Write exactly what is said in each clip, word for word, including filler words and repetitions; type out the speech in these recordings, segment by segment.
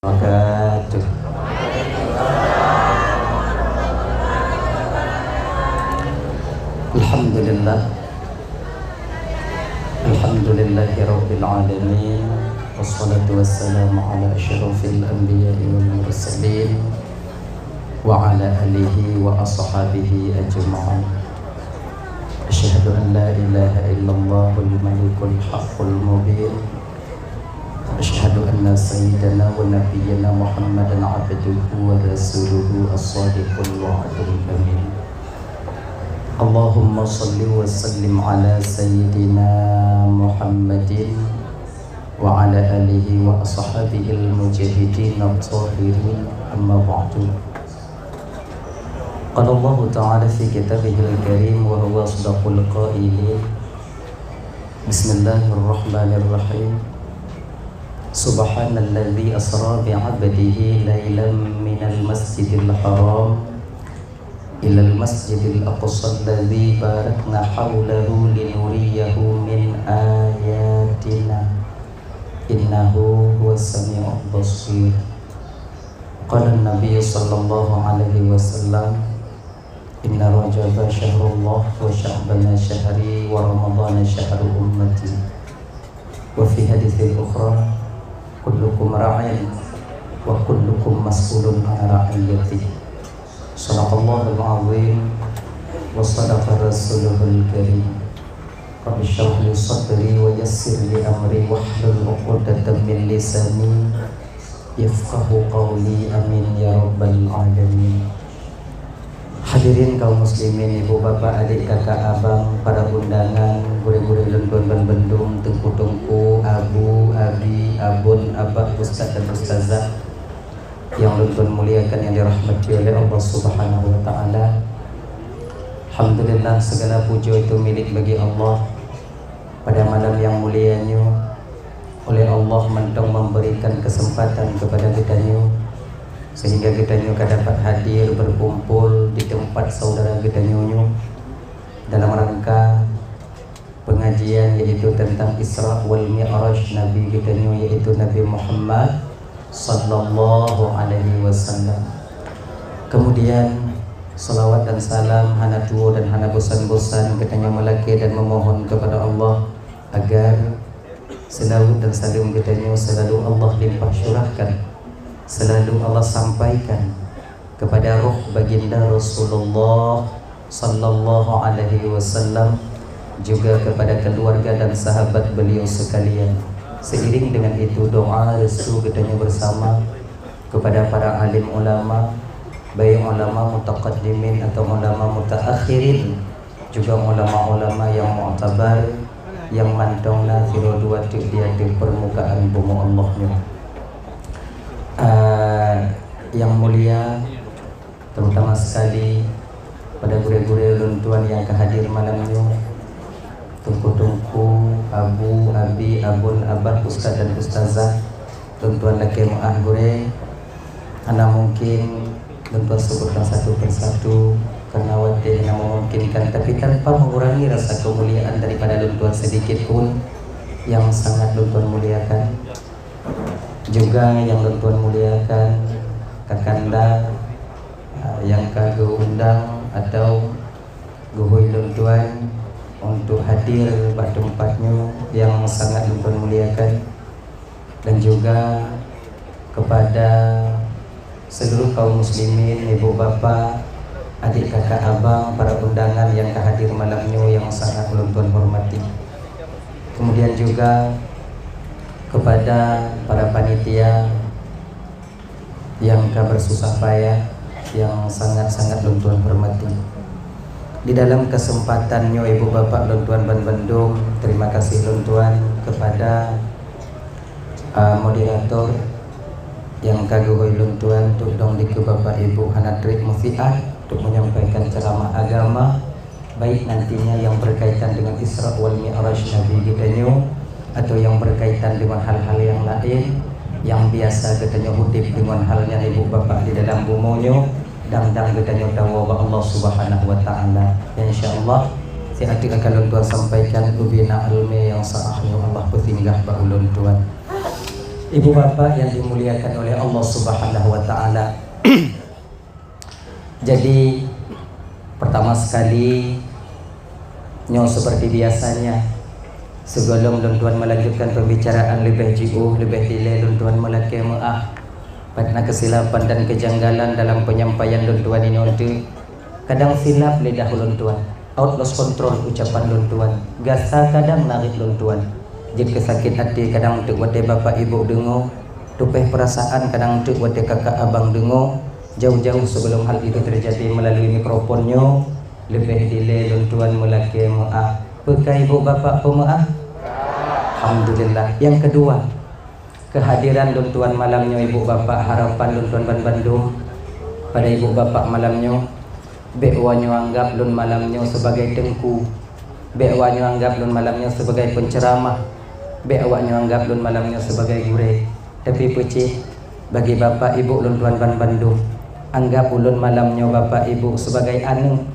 Wabarakatuh. Alhamdulillah. Alhamdulillahirabbil alamin. Wassalatu wassalamu ala asyrafil anbiya'i wal mursalin wa ala alihi wa ashabihi ajma'in. Asyhadu an la ilaha illallahul malikul haqqul mubin. Asyhadu anna sayyidana wa nabiyyana Muhammadan abduhu wa rasuluhu as-sadiqul wa'dul amin. Allahumma salli wa sallim ala sayyidina Muhammadin wa ala alihi wa ashabihil mujahidin at-tahirin, amma ba'du. Qala Allahu ta'ala fi kitabihil karim wa huwa asdaqul qailin. Bismillahirrahmanirrahim. Subhanalladzi asra bi 'abdihi lailan minal masjidil haram ilal masjidil aqsa alladzi barakna haulahu linuriyahu min ayatina, innahu huwas sami'ul basir. Qala Nabi sallallahu alaihi wasallam, "Inna Rajaba syahrullah wa Sya'bana syahri wa Ramadana syahru ummati." Wa fi haditsin ukhra, "Kullukum ra'in wa kullukum mas'ulun an ra'iyatihi." Sadaqallahul azim wa sadaqa rasuluhul karim. Rabbi syrah li sadri wa yassir li amri wahlul 'uqdatam min lisani yafqahu qawli. Amin ya rabbal alamin. Hadirin kaum muslimin, ibu bapak, adik kakak abang, para undangan, gurée-gurée lôn tuan ban bandum, teungku-teungku, abu, abi, abon, abah, ustaz dan ustazah yang lôn tuan muliakan, yang dirahmati oleh Allah Subhanahu wa taala. Alhamdulillah, segala puji itu milik bagi Allah. Pada malam yang mulia nyoe, oleh Allah mantong memberikan kesempatan kepada geutanyoe, sehingga geutanyoe ka dapat hadir berkumpul di tempat saudara geutanyoe nyoe dalam rangka pengajian, yaitu tentang Isra wal Mi'raj Nabi geutanyoe, yaitu Nabi Muhammad sallallahu alaihi wasallam. Kemudian, salawat dan salam hana tuwo dan hana bosan-bosan geutanyoe meulakée dan memohon kepada Allah agar selawat dan salam geutanyoe selalu Allah limpah curahkan, selalu Allah sampaikan kepada roh baginda Rasulullah sallallahu alaihi wasallam, juga kepada keluarga dan sahabat beliau sekalian. Seiring dengan itu, doa restu geutanyoe bersama kepada para alim ulama, baik ulama mutaqaddimin atau ulama mutaakhirin, juga ulama-ulama yang mu'tabar, yang mantong na sidroe dua teuk di ateueh permukaan bumoe Allah nyoe. Ah, yang mulia, terutama sekali pada gurée-gurée ulôn tuan yang ka hadir malam nyoe, teungku-teungku, abu, abi, abon, abah, ustaz dan ustazah, lôn tuan lakée meu'ah gurée, hana mungkin lôn tuan sebutkan satu persatu karena watée hana memungkinkan, tapi tanpa mengurangi rasa kemuliaan daripada lôn tuan sedikit pun yang sangat lôn tuan muliakan. Juga yang lôn tuan muliakan kakanda, ah, yang ka geuundang atau geuhôi lôn tuan untuk hadir bak teumpat nyoe yang sangat lôn tuan muliakan, dan juga kepada seluruh kaum muslimin, ibu bapa, adik kakak abang, para undangan yang ka hadir malam nyoe yang sangat lôn tuan hormati. Kemudian juga kepada para panitia yang ka bersusah payah, yang sangat-sangat lôn tuan hormati. Di dalam kesempatan nyoe, ibu bapak lôn tuan ban bandum, terima kasih lôn tuan kepada, uh, moderator yang ka geuhôi lôn tuan, untuk dong dikeue bapak ibu hana treb meusiat untuk menyampaikan ceramah agama, baik nantinya yang berkaitan dengan Isra wal Mi'raj Nabi geutanyoe, atau yang berkaitan dengan hal-hal yang lain yang biasa geutanyoe udeb dengan hal nyan, ibu bapak, di dalam bumoe nyoe, dang-dang geutanyoe tawoe bak Allah Subhanahu wa Taala. Dan insya Allah, siat teuk akan lôn tuan sampaikan ubena ilmu yang sa'ah nyoe Allah peusinggah bak ulôn tuan. Ibu bapak yang dimuliakan oleh Allah Subhanahu wa Ta'ala. Jadi, pertama sekali, nyoe seperti biasanya, sebelum lôn tuan melanjutkan pembicaraan, leubeh jiôh, leubeh dilée lôn tuan meulakée meuáh, pada na kesilapan dan kejanggalan dalam penyampaian lôn tuan inoe teuk. Kadang silap lidah lôn tuan, out lost control ucapan lôn tuan, gasa kadang narit lôn tuan. Jeuet keu sakét até kadang teuk watée bapak ibu deungoe, tupéh perasaan kadang teuk watée kakak abang deungoe. Jauh-jauh sebelum hal itu terjadi melalui mikrofon nyoe, leubeh dilée lôn tuan meulakée meuáh. Peu ka ibu bapak peumeuáh? Alhamdulillah. Yang kedua, kehadiran lôn tuan malam nyoe ibu bapak, harapan lôn tuan ban bandum pada ibu bapak malam nyoe, bék awaknyoe anggap lôn malam nyoe sebagai teungku, bék awaknyoe anggap lôn malam nyoe sebagai penceramah, bék awaknyoe anggap lôn malam nyoe sebagai gurée. Tapi peucit, bagi bapak ibu lôn tuan ban bandum, anggap ulôn malam nyoe bapak ibu sebagai aneuk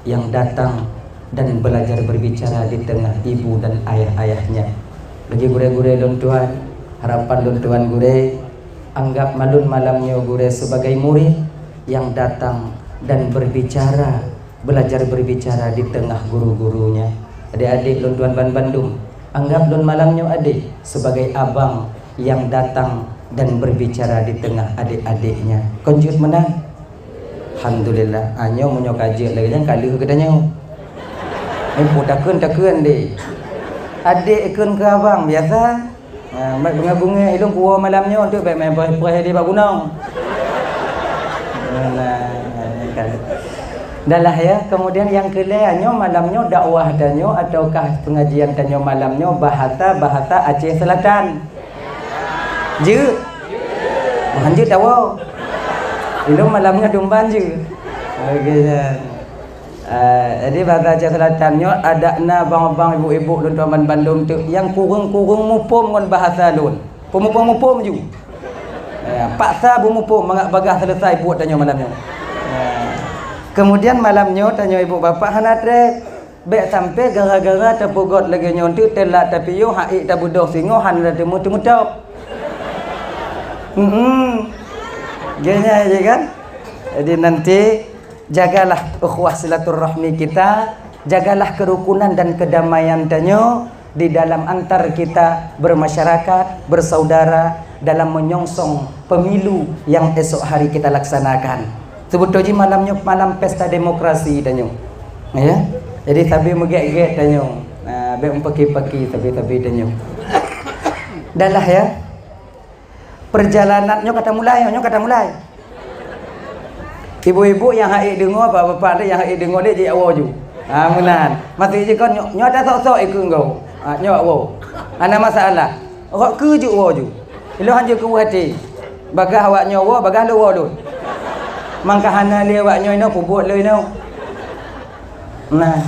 yang datang dan belajar berbicara di tengah ibu dan ayah-ayahnya. Bagi gurée-gurée lôn tuan, harapan lôn tuan gurée, anggap malum malam nyoe gurée sebagai murid yang datang dan berbicara, belajar berbicara di tengah guru-gurunya. Adik-adik lôn tuan ban bandum, anggap lôn malam nyoe adik sebagai abang yang datang dan berbicara di tengah adik-adiknya. Kon jeuet meunan? Alhamdulillah. Ah, nyoe meunyoe ka jeuet lagée nyan ka lheueh geutanyoe. Nyoe peue takheun-takheun deh. Adik kheun keu abang biasa. Ah, mat beungéh-beungéh ilong kuwoe malam nyoe untuk bék main preh-preh di bak gunong. Nah, nah, nah, kan. Dah lah ya, kemudian yang keulhèe nyoe malam nyoe dakwah tanyoe ataukah pengajian tanyoe malam nyoe bahasa-bahasa Aceh Selatan. Jeuet. Meuhan jeuet tawoe. Ilong malam nyoe dumban jeuet. Oke, jan. Ah, jadi bahasa Aceh Selatan nyoe adak na bang-bang ibu-ibu lôn tuan ban bandum teuk nyang kureueng-kureueng muphom ngon bahasa lôn. Peumuphom-muphom ju. Eh, paksa beumuphom mangat bagaih selesai buet tanyoe malam nyoe. Eh, kemudian malam nyoe tanyoe ibu bapak hana trép. Bék sampai gara-gara tapeugot lagée nyoe teuk teulat tapiôh, hak ék tabeudôh singoh hana teumeu-teumeu top. Hmm. Geunya ya kan? Jadi nanti jagalah ukhuwah silaturahmi kita, jagalah kerukunan dan kedamaian tanyoe di dalam antar kita bermasyarakat, bersaudara dalam menyongsong pemilu yang esok hari kita laksanakan. Seubeutôi jih malam nyoe malam pesta demokrasi tanyoe. Ya. Jadi sabe meugét-gét tanyoe. Nah, bék meupaki-paki sabe-sabe tanyoe. Dah lah ya. Perjalanan nyoe ka tamulai, nyoe ka tamulai. Ibu-ibu nyang hak ék deungoe, bapak-bapak nyang hak ék deungoe deh jiwoe ju. Ha, meunan. Maksud jih kon nyoe, nyoe ata sok-sok ikeu enggau. Ha, nyoe woe. Hana masalah. Rot keu ju woe ju. Ilong han jeuet keu até. Bagaih awak nyoe woe, bagaih lôn woe lôn. Mangka hana lé awak nyoe inoe peubuet lé inoe. Nah.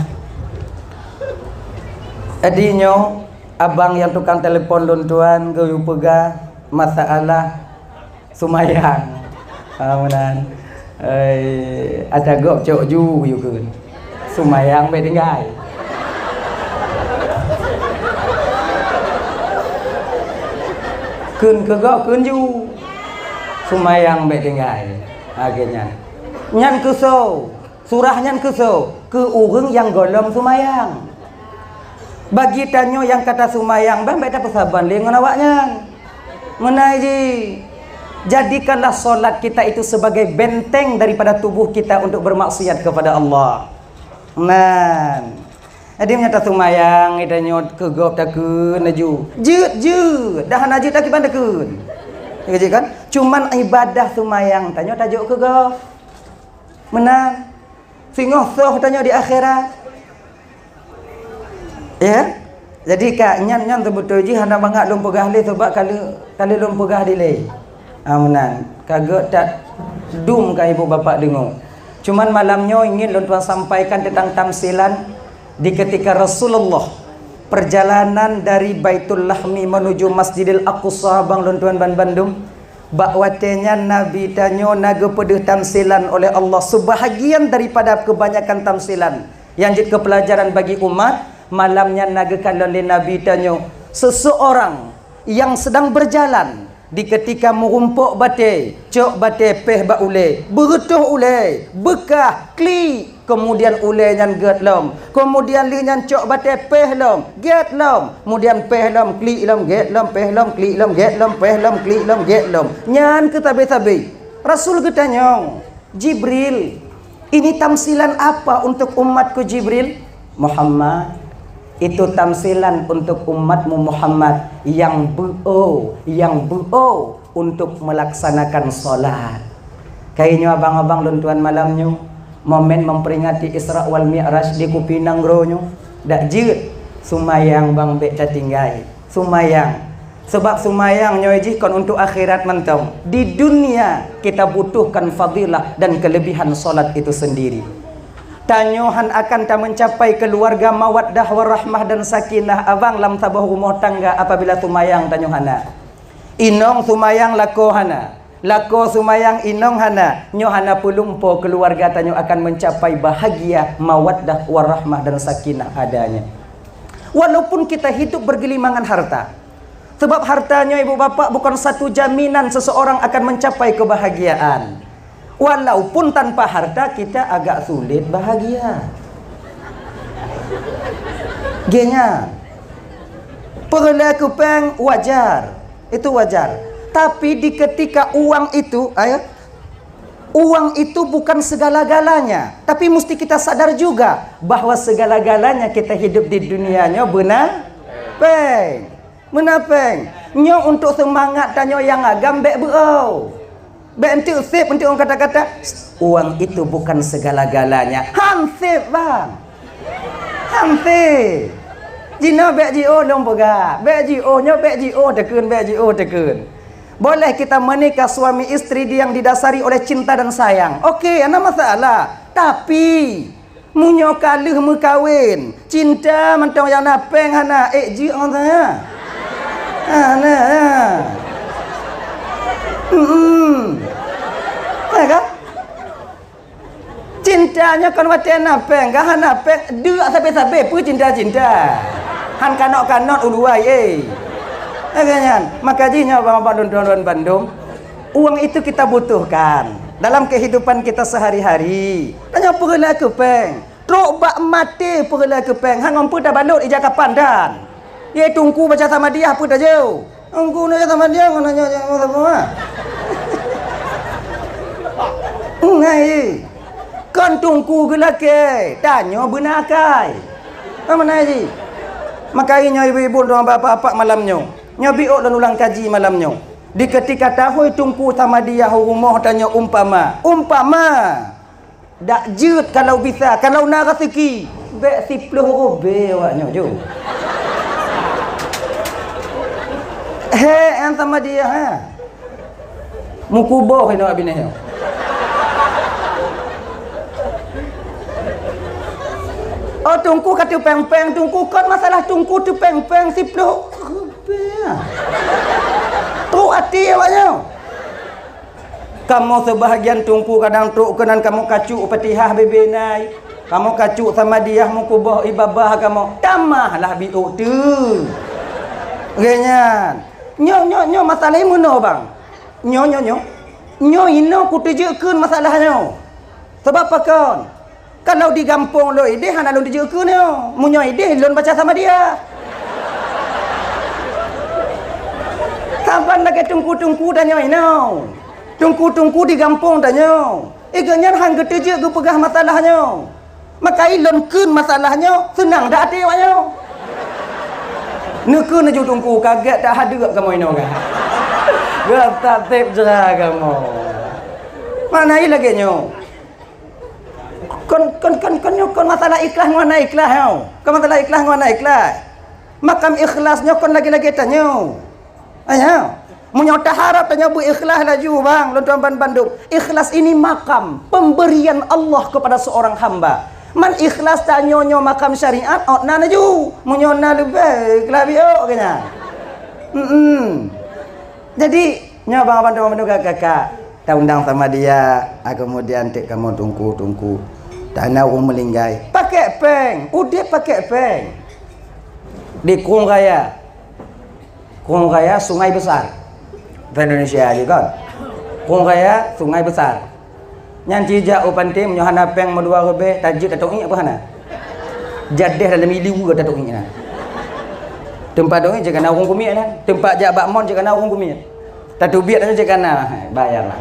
Jadi nyoe abang nyang tukang telepon lôn tuan geuyue peugah masalah sumayang. Ha, meunan. Eh, ata gob cok ju yue kheun. Sumayang bék tinggai. Kheun keu gob kheun ju. Sumayang bék tinggai. Ha, geuh nyan. Nyan keusoe. Surah nyan keusoe, keu ureuëng nyang gohlom sumayang. Bagi tanyoe nyang ka tasumayang, ban bék tapeusaban lé ngon awaknyan. Meunan jih, jadikanlah solat kita itu sebagai benteng daripada tubuh kita untuk bermaksiat kepada Allah. Nan. Jadi meunyoe tasumayang, tanyoe keu gob takheun laju. Jeuet, jeuet. Dah hana jeuet, takiban takheun. Ya, jeuet kan? Cuman ibadah sumayang tanyoe tajok keu gob. Meunan. Singoh soh tanyoe di akhirat. Ya? Jadi ka nyan, nyan seubeutôi jih hana mangat lôn peugah lé, sabab ka lheueh, ka lheueh lôn peugah dilée. Ha, meunan. Ka gét that dum ka ibu bapak deungoe. Cuman malam nyoe ingin lôn tuan sampaikan teuntang tamsilan di ketika Rasulullah perjalanan dari Baitul Lahmi menuju Masjidil Aqsa, bang lôn tuan ban bandum. Bak watée nyan Nabi tanyoe na geupeudeuh tamsilan oleh Allah, seubahagian daripada keubanyakan tamsilan nyang jeuet keu peulajaran bagi umat. Malam nyan na geukalon lé Nabi tanyoe seseorang yang sedang berjalan Di keutika meurumpok batée, cok batée péh bak ulée, beureutoh ulée, beukah, klik, keumudian ulée nyan gét lom. Keumudian lheueh nyan cok batée péh lom, gét lom. Keumudian péh lom, klik lom, gét lom, péh lom, klik lom, gét lom, péh lom, klik lom, gét lom. Nyan keuh sabe-sabe. Rasul geutanyong, "Jibril, ini tamsilan apa untuk umatku, Jibril?" "Muhammad, itu tamsilan untuk umatmu, Muhammad, yang beuo, yang beuo untuk melaksanakan salat." Kayée nyoe abang-abang lôn tuan malam nyoe, momen memperingati Isra wal Mi'raj di kupi nanggroe nyoe, dak jeuet seumayang bang bék tatinggai. Seumayang. Sebab seumayang nyoe jih kon untuk akhirat mantong. Di dunia kita butuhkan fadilah dan kelebihan salat itu sendiri. Tanyoe han akan tameucapai keuluwarga mawaddah warahmah dan sakinah abang lam saboh rumoh tangga apabila seumayang tanyoe hana. Inong seumayang lakoe hana. Lakoe seumayang inong hana, nyoe hana peulumpo keuluwarga tanyoe akan meucapai bahagia, mawaddah, warahmah dan sakinah adanya. Walaupun kita hidup bergelimangan harta, sebab harta nyoe ibu bapak bukan satu jaminan seseorang akan meucapai kebahagiaan. Walaupun tanpa harta kita agak sulit bahagia. Genya. Peureulée keu péng wajar. Itu wajar. Tapi di ketika uang itu, ayo, uang itu bukan segala-galanya. Tapi mesti kita sadar juga bahwa segala-galanya kita hidup di dunia nyoe beuna péng. Beuna péng. Nyoe untuk seumangat tanyoe nyang agam bék beuo. Bék enteuk seb enteuk ureuëng kata-kata, "Uang itu bukan segala-galanya." Han seb bang. Han seb. Jinoe bék jiôh lôn peugah. Bék jiôh nyoe, bék jiôh teukheun, bék jiôh teukheun. Boleh kita menikah suami istri yang didasari oleh cinta dan sayang. Oke, hana masalah. Tapi, meunyoe ka lheueh meukawen, cinta mantong nyang na péng hana ék jeuet ngon saya. Hana. Hmm. Ya kan? Cinta nyoe kon watée na péng, ka hana péng, deuk sabe-sabe peue cinta-cinta. Han kanot-kanot uluwai, eh. Lagée nyan, maka jih nyoe bang-bang lôn tuan bandum. Uang itu kita butuhkan dalam kehidupan kita sehari-hari. Tanyoe peureulée keu péng. Trok bak maté peureulée keu péng. Hang ngon peue tabalot ija kapan dan. Ye teungku baca Samadiyah peue tajok. Teungku baca Samadiyah ngon nyoe nyoe sama. Ngai. Kon teungku geulakée. Tanyoe beuna akai. Sama na ji. Maka nyoe ibu-ibu dan bapak-bapak malam nyoe. Nyoe biôk lôn ulang kaji malam nyoe. Di ketika tahôi teungku Samadiyah u rumoh tanyoe umpama. Umpama. Dak jeuet kalau bisa, kalau na raseuki, bék siploh rubée awak nyoe ju. He, an sama dia ha. Mukuboh inoe abineh nyoe. Oh, teungku ka teupeng-peng, teungku kon masalah teungku teupeng-peng siploh rubée. Trok até awak nyoe. Kamoe seubahagian teungku kadang trok keunan kamoe kacok Fatihah bebe nai. Kamoe kacok Samadiyah mukuboh ibabah kamoe. Tamah lah biôk tu. Lagée nyan. Nyoe, nyoe, nyoe masalah meunoe bang. Nyoe, nyoe, nyoe. Nyoe inoe kuteujeuet kheun masalah nyoe. Sabab pakon? Kalau di gampông lôn ideh hana lôn teujeuet kheun nyoe. Meunyoe ideh lôn baca Samadiyah. Saban lagée teungku-teungku tanyoe inoe. Teungku-teungku di gampông tanyoe. Igoe nyan han geuteujeuet geupeugah masalah nyoe. Maka ilôn kheun masalah nyoe, seunang dak até awak nyoe. Neukheun laju teungku, kagét that hadeuek kamoe inoe kan. Geutak tép jra kamoe. Makna i lagée nyoe. Kon, kon, kon, kon nyoe kon masalah ikhlas ngon hana ikhlas nyoe. Kon masalah ikhlas ngon hana ikhlas. Makam ikhlas nyoe kon lagée-lagée tanyoe. Aya, meunyoe taharab tanyoe beu ikhlas laju bang, lôn tuan ban bandum. Ikhlas ini makam pemberian Allah kepada seorang hamba. Man ikhlas tanyoe nyoe makam syariat, ot na laju. Meunyoe na leubeh ikhlas biôk keu nyan. Hmm. Jadi, nyoe bang bandum-bandum kakak-kakak, ta undang sama dia, ah, kemudian tik kamoe tungku-tungku. Tana ureuëng meulinggai. Pakai péng, udeb pakai péng. Di Krueng Raya. Krueng Raya Sungai Besar. Bahasa Indonesia je kan. Krueng Raya, Sungai Besar. Nyan ci jak u pantai, meunyoe hana péng meudua ribèe, tajeuet tatôk iék apa hana? Jadeh dalam ilu tatôk iék na. Teumpat tôk iék cit kana ureueng kumiet na. Teumpat jak bak mon cit kana ureueng kumiet. Tateubiet aja cit kana. Hai, bayarlah.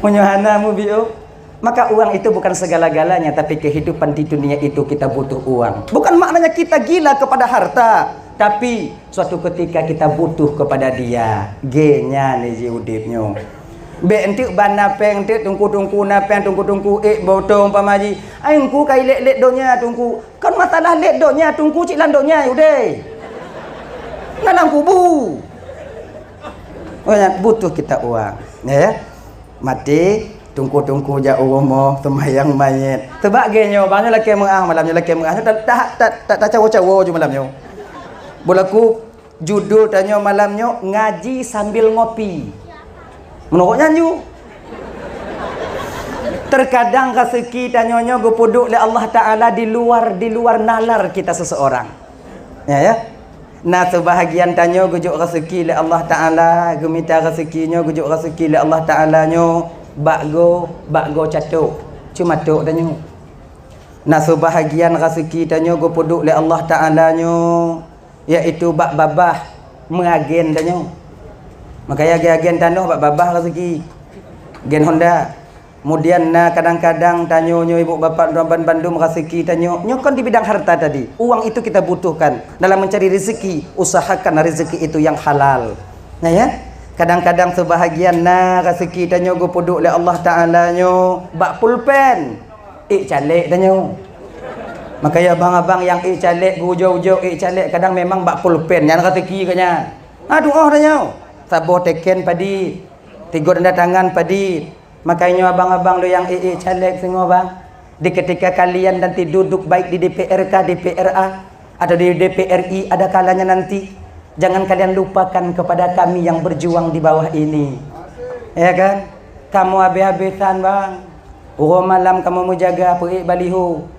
Meunyoe hana mubiôh, maka uang itu bukan segala-galanya, tapi kehidupan di dunia itu kita butuh uang. Bukan maknanya kita gila kepada harta, tapi suatu ketika kita butuh kepada dia. Gé nyan lé ji udép nyoe. Bèk enteuk ban na péng, enteuk teungku-teungku na péng, teungku-teungku ék botong umpama ji. Ai engku ka ilét-lét donya teungku. Kon masalah lét donya teungku cit lam donya udép. Na lam kubu. Oh, nyan butuh kita uang, ya. Maté, teungku-teungku jak u rumoh, seumayang manyét. Seubab gé nyoe, bang nyoe lakèe meu'ah malam nyoe, lakèe meu'ah nyoe, ta-, ta-, ta-, ta-, tacawo-cawo ju malam nyoe. Beulaku judul tanyoe malam nyoe, ngaji sambil ngopi. Meunurot nyan ju. Terkadang raseuki tanyoe nyoe geupeuduek lé Allah Taala di luar, di luar nalar kita seseorang. Ya, ya. Na seubahagian tanyoe geujok raseuki lé Allah Taala, geumita raseuki nyoe geujok raseuki lé Allah Taala nyoe bak goe, bak goe catok, cuma tok tanyoe. Na seubahagian raseuki tanyoe geupeuduek lé Allah Taala nyoe, yaitu bak babah meuagen tanyoe. Makanya agen-agen tanoh bak babah raseuki. Gen Honda. Kemudian na kadang-kadang tanyoe nyoe ibu bapak droe ban bandum raseuki tanyoe, nyoe kon di bidang harta tadi. Uang itu kita butuhkan dalam mencari rezeki, usahakan rezeki itu yang halal. Nah ya, kadang-kadang sebahagian na raseuki tanyoe geupeuduek lé Allah Taala nyoe bak pulpen, ék caleg tanyoe. Makanya abang-abang nyang ék caleg, geujok-jok ék caleg, kadang memang bak pulpen nyan raseuki geuh nyan. Aduh, oh tanyoe, saboh teken padit, tiga tanda tangan padit, Makanya nyoe abang-abang lôn nyang ék-ék caleg singoh bang, di ketika kalian nanti duduk baik di D P R kah, D P R A, atau di D P R I ada kalanya nanti, jangan kalian lupakan kepada kami yang berjuang di bawah ini. Ya kan? Kamoe habéh-habésan bang. Uroe malam kamoe meujaga peuék baliho.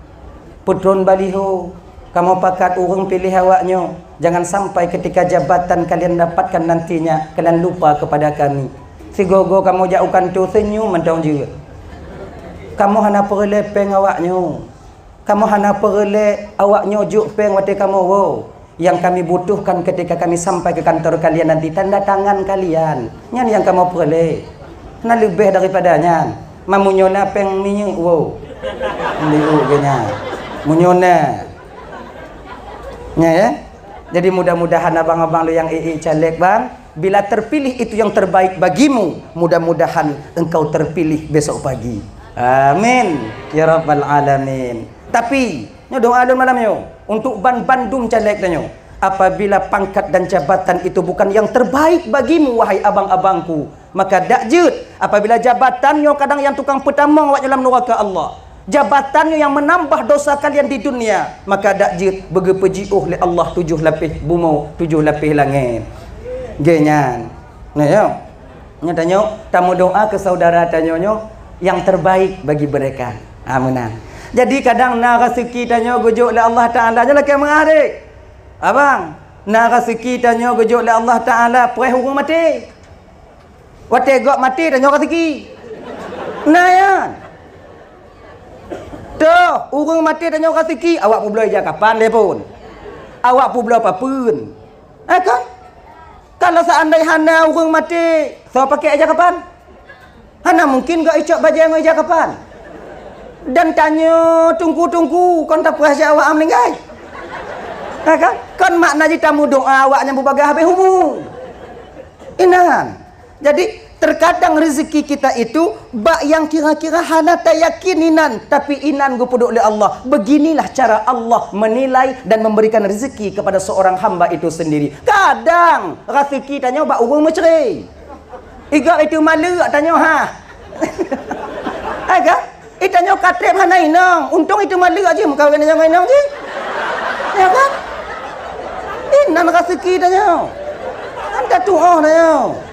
Peutron baliho, kamoe pakat ureuëng piléh awaknyoe. Jangan sampai ketika jabatan kalian dapatkan nantinya, kalian lupa kepada kami. Sigoe-goe kamoe jak u kantô seunyum mantong jeuet. Kamoe hana peureulée péng awaknyoe. Kamoe hana peureulée awaknyoe jok péng watée kamoe woe. Yang kami butuhkan ketika kami sampai ke kantor kalian nanti, tanda tangan kalian. Nyan yang kamoe peureulée. Na leubeh daripada nyan. Meunyoe na péng minyeuk woe. Minyeuk geuh nyan. Meunyoe na. Nya ya. Jadi mudah-mudahan abang-abang lôn nyang ék-ék caleg bang, bila terpilih itu yang terbaik bagimu, mudah-mudahan engkau terpilih besok pagi. Amin ya rabbal alamin. Tapi nyoe doa lôn malam nyoe untuk ban bandum caleg tanyoe. Apabila pangkat dan jabatan itu bukan yang terbaik bagimu, wahai abang-abangku, maka dak jeuet. Apabila jabatan nyoe kadang nyang tukang peutamong awaknyoe lam nuraka Allah, jabatan nyoe nyang meunambah dosa kalian di dunia, maka dak jeuet beugeupeujiôh lé Allah tujoh lapéh bumoe, tujoh lapéh langét. Geuh nyan. Nah, ya. Nyoe tanyoe tameudoa keu saudara tanyoe nyoe yang terbaik bagi mereka. Ha, meunan. Jadi kadang na raseuki tanyoe geujok lé Allah Taala nyoe lakée meu'ah deh. Abang, na raseuki tanyoe geujok lé Allah Taala preh ureuëng maté. Watée gob maté tanyoe raseuki. Na nyan. Toh, ureuëng maté tanyoe raseuki, awak peubloe ija kapan lé phon. Awak peubloe papeuen. Eh kan? Kalau seandai hana ureuëng maté, soe pakai ija kapan? Hana mungkin geuicok bajée ngon ija kapan. Dan tanyoe tungku-tungku kon tapeugah jak awak meuninggai. Ha kan? Kon makna jih tameudoa awak nyang beubagaih habéh umu. Inan. Jadi terkadang rezeki kita itu bak yang kira-kira hana tayakin inan, tapi inan geupeuduek lé Allah. Beginilah cara Allah menilai dan memberikan rezeki kepada seorang hamba itu sendiri. Kadang raseuki tanyoe bak ureuëng meucre. Igab itu maleuk tanyoe ha. Hai kan? Itanyoe ka treb hana inong, untông itu maleuk jih meukawen ngon inong jih. Ya kan? Inan raseuki tanyoe. Kan tatuoh tanyoe.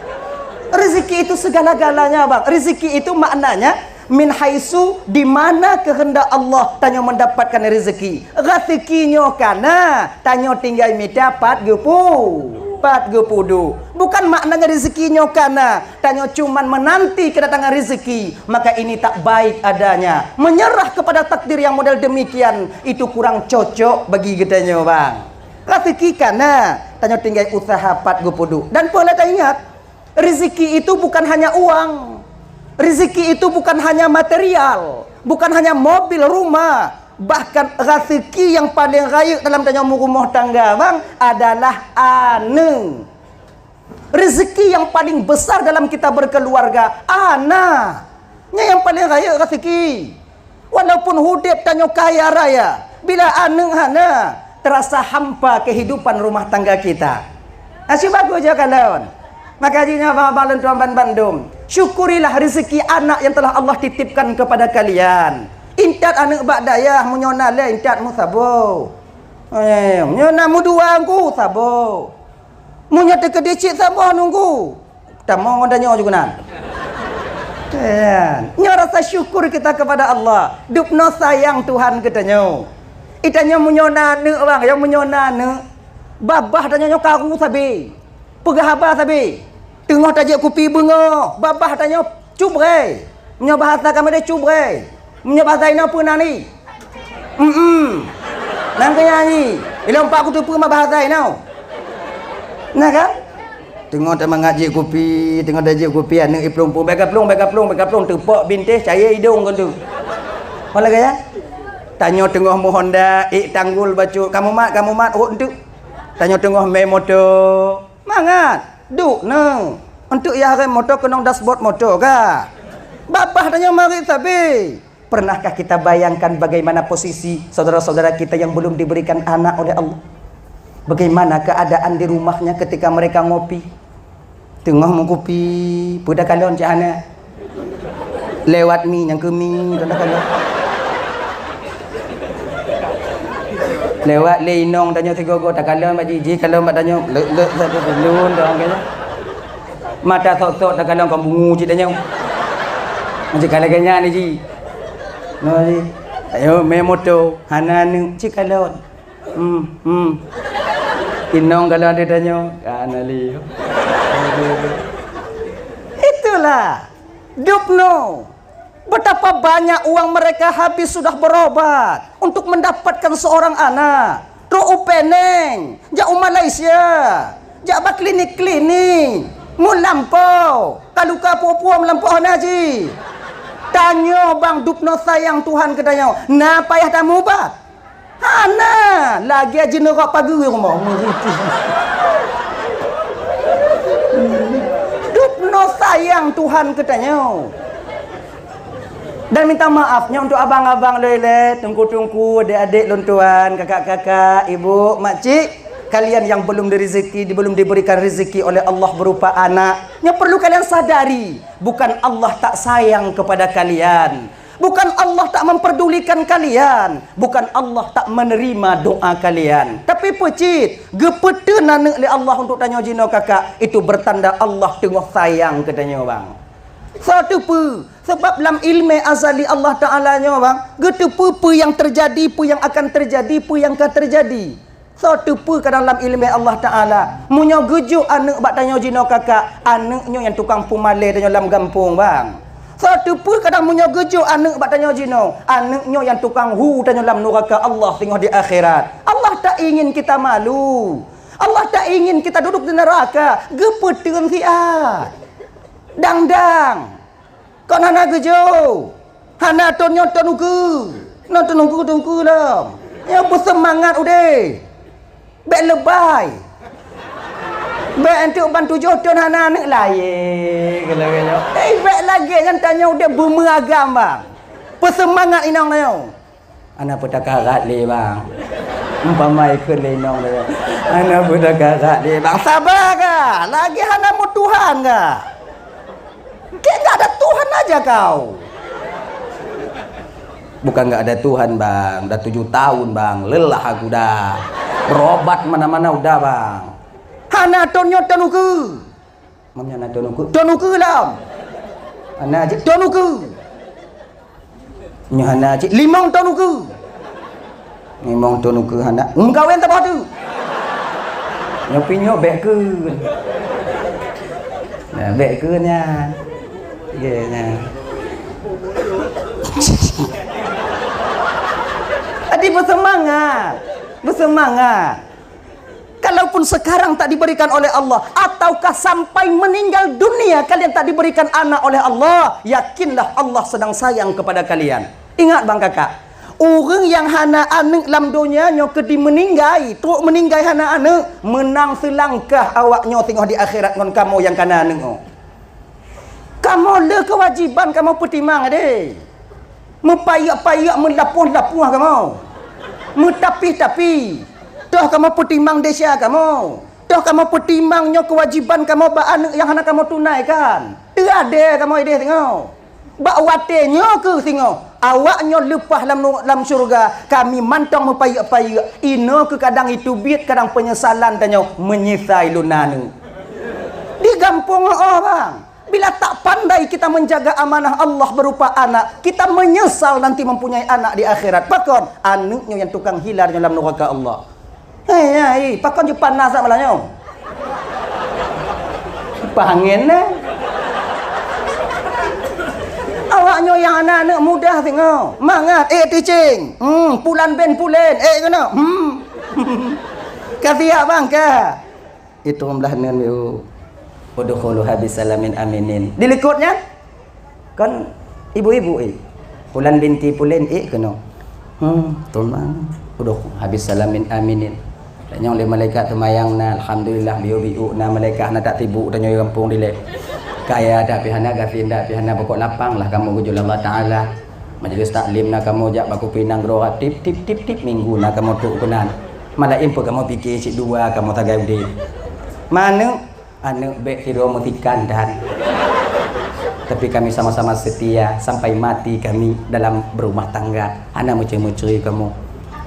Rezeki itu segala-galanya, Bang. Rezeki itu maknanya min haitsu, di mana kehendak Allah tanyoe mendapatkan rezeki. Raseuki nyoe kana, tanyoe tinggai mita pat geupeu. Pat geupeuduek. Bukan maknanya rezeki nyoe ka na, tanyoe cuman menanti kedatangan rezeki, maka ini tak baik adanya. Menyerah kepada takdir yang model demikian, itu kurang cocok bagi geutanyoe, bang. Rezeki ka na, tanyoe tinggai usaha pat geupeuduek. Dan peureulée taingat, rezeki itu bukan hanya uang. Rezeki itu bukan hanya material, bukan hanya mobil, rumah. Bahkan rezeki yang paling rayeuk dalam tanyoe meurumoh tangga, bang, adalah aneuk. Rezeki yang paling besar dalam kita berkeluarga, anak. Nyan nyang paling rayeuk rezeki. Walaupun udeb tanyoe kaya raya, bila aneuk hana, terasa hampa kehidupan rumah tangga kita. Asyik bagus je kalon. Maka jih nyoe abang-abang lôn tuan ban bandum, syukurilah rezeki anak yang telah Allah titipkan kepada kalian. Intat aneuk bak dayah, meunyoe na lé intat meusaboh. Eh, meunyoe na meudua engku, saboh. Meunyoe teukeudeh cit saboh nunggu. Tamong ngon tanyoe juga nan. Kan? Nyoe rasa syukur kita kepada Allah. Dubnoe sayang Tuhan geutanyoe. Itanyoe meunyoe na aneuk, bang, ya meunyoe na aneuk. Babah tanyoe nyoe karu sabe. Peugah haba sabe. Teungoh tajak kupi beungoh, babah tanyoe cubrei. Meunyoe bahasa kamoe deh cubrei. Meunyoe bahasa inoe peue nan ni? Em-em. Nang keu nyan nyi. Ilong pak kuteupeue ma bahasa inoe. Nah kan? Teungoh tamangat jik kupi, teungoh tajak kupi aneuk iplueng-plueng, bèk kaplueng, bèk kaplueng, bèk kaplueng, teupok bintéh cayée idong keu tu. Apa lagèe ya? Tanyoe teungoh meuhonda, ék tanggul bacut, kamoe mat, kamoe mat, rot enteuk. Tanyoe teungoh mé moto. Mangat, duek neuh. Untuk yah rem moto keunong dashboard moto ka. Babah tanyoe marit sabe. Pernahkah kita bayangkan bagaimana posisi saudara-saudara kita yang belum diberikan anak oleh Allah? Bagaimana keadaan di rumahnya ketika mereka ngopi? Teungoh meukupi, peue takalon cit hana. Lewat mi nyang keu mi, tanda kala. Lewat lé inong tanyoe sigoe-goe, takalon bak jih, jih kalon bak tanyoe, leuek-leuek sabe lôn dong kayèe. Mata sok-sok takalon kon bungu cit tanyoe. Macam ka lagèe nyan jih. Noh jih. Ayo mé moto, hana aneuk cit kalon. Hmm, hmm. Inong kalau ada tanya, kan Ali. Itulah. Dubnoe. Betapa banyak uang mereka habis sudah berobat untuk mendapatkan seorang anak. Trok u Penang, jak u Malaysia, jak bak klinik-klinik, meulampau, ka luka puo-puo meulampau hana jih. Tanyoe bang dubnoe sayang Tuhan keu tanyoe, na payah tamubat? Hana, lagèe jeuneurok pageue rumoh. Dubnoe sayang Tuhan keu tanyoe. Dan minta maaf nyoe untuk abang-abang lé-lé, teungku-teungku, adék-adék lôn tuan, kakak-kakak, ibu, makcik, kalian yang belum dirizki, belum diberikan rezeki oleh Allah berupa anak, nyoe perlu kalian sadari, bukan Allah tak sayang kepada kalian. Bukan Allah tak memperdulikan kalian, bukan Allah tak menerima doa kalian. Tapi peucit, geupeuteun aneuk lé Allah untuk tanyoe jinoe kakak, itu bertanda Allah teungoh sayang keu tanyoe bang. Soe teupeu, sebab lam ilmé azali Allah Taala nyoe bang, geuteupeue peue nyang teujadi, peue nyang akan teujadi, peue nyang ka teujadi. Soe teupeu kadang lam ileumé Allah Taala, meunyoe geujok aneuk bak tanyoe jinoe kakak, aneuk nyoe nyang tukang peumalée tanyoe lam gampông bang. Soe teupeu kadang meunyoe geujok aneuk bak tanyoe jinoe, aneuk nyoe nyang tukang hu tanyoe lam nuraka Allah singoh di akhirat. Allah tak ingin kita malu. Allah tak ingin kita duduk di neraka. Geupeuteun siat. Dang-dang. Kon hana geujok. Hana ton nyoe ton ukeue. Nyoe ton ukeue, ton ukeue lom. Nyoe beuseumangat udeh. Bèk leubèh. Bèk enteuk ban tujoh ton hana aneuk lahé. Kalau nyoe. Eh, bèk lagèe nyan tanyoe udeh beumeuragam bang. Beuseumangat inong nyoe. Hana peutakarat lé bang. Umpama ikheun lé inong lé bang. Hana peutakarat lé bang. Saba ka. Lagi hana meutuhan ka. Kayak nggak ada Tuhan aja kau. Bukan nggak ada Tuhan bang. Dah tujuh tahun bang. Lelah aku dah. Berobat mana-mana udah bang. Hana ton nyoe ton ukeue. Mam nyan na ton ukeue. Ton ukeue lom. Hana cit ton ukeue. Nyoe hana cit limong ton ukeue. Limong ton ukeue hana. Meukawen tabah tu. Nyoe pih nyoe bèk kheun. Nah, bèk kheun nyan. Ye, nyan. Jadi beuseumangat. Beuseumangat. Kalaupun sekarang tak diberikan oleh Allah, ataukah sampai meninggal dunia kalian tak diberikan anak oleh Allah, yakinlah Allah sedang sayang kepada kalian. Ingat bang kakak, ureuëng nyang hana aneuëk lam donya nyoe keu di meuninggai, trok meuninggai hana aneuëk, meunang seulangkah awak nyoe singoh di akhirat ngon kamoe nyang kana aneuëk nyoe. Kamoe le keuwajiban kamoe peutimang deh. Meupayek-payek, meulapoh-lapoh kamoe. Meutapih-tapih. Toh kamoe peutimang desya kamoe. Toh kamoe peutimang nyoe keuwajiban kamoe bak aneuëk nyang hana kamoe tunaikan. Teu adé kamoe ideh singoh. Bak watée nyoe keuh singoh, awak nyoe leupah lam nu-, lam syeuruga, kami mantong meupayek-payek. Inoe keuh kadang iteubiet, kadang peunyesalan tanyoe, meunyeusai lôn na aneuëk. Di gampông oh, bang. Bila tak pandai kita menjaga amanah Allah berupa anak, kita menyesal nanti mempunyai anak di akhirat. Pakon? Aneuëk nyoe nyang tukang hila nyoe lam nuraka Allah. Hei, hei, pakon jeuet panas sak malam nyoe? Pangen nah. Awak nyoe nyang hana aneuëk mudah singoh. Mangat, eh, teaching. Hmm, pulan bin pulen, eh, keunoe. Hmm. Ka siap bang, ka. Itong blah neun, yuk. Udkhuluha bisalamin aminin. Di likot nyan, kan ibu-ibu, eh. Pulan binti pulen, eh, keunoe. Hmm, tong blah. Udkhuluha bisalamin aminin. Dan nyang lé malaikat teumayang na, alhamdulillah, biu-biu na malaikat na tak tibuk tanyoe gampông dilèe. Kaya dak pih hana, gasien dak pih hana, pokok lapang lah kamoe geujok lé Allah Taala. Majlis taklim na kamoe jak bak kupi nanggroe, tip, tip, tip, tip, minggu na kamoe trok keunan. Malam pun kamoe pike cit dua kamoe sagai udép. Manök, aneuëk bèk sidroe meusikan that. Tapi kami sama-sama setia sampai mati kami dalam berumah tangga. Hana meucue-meucue kamoe.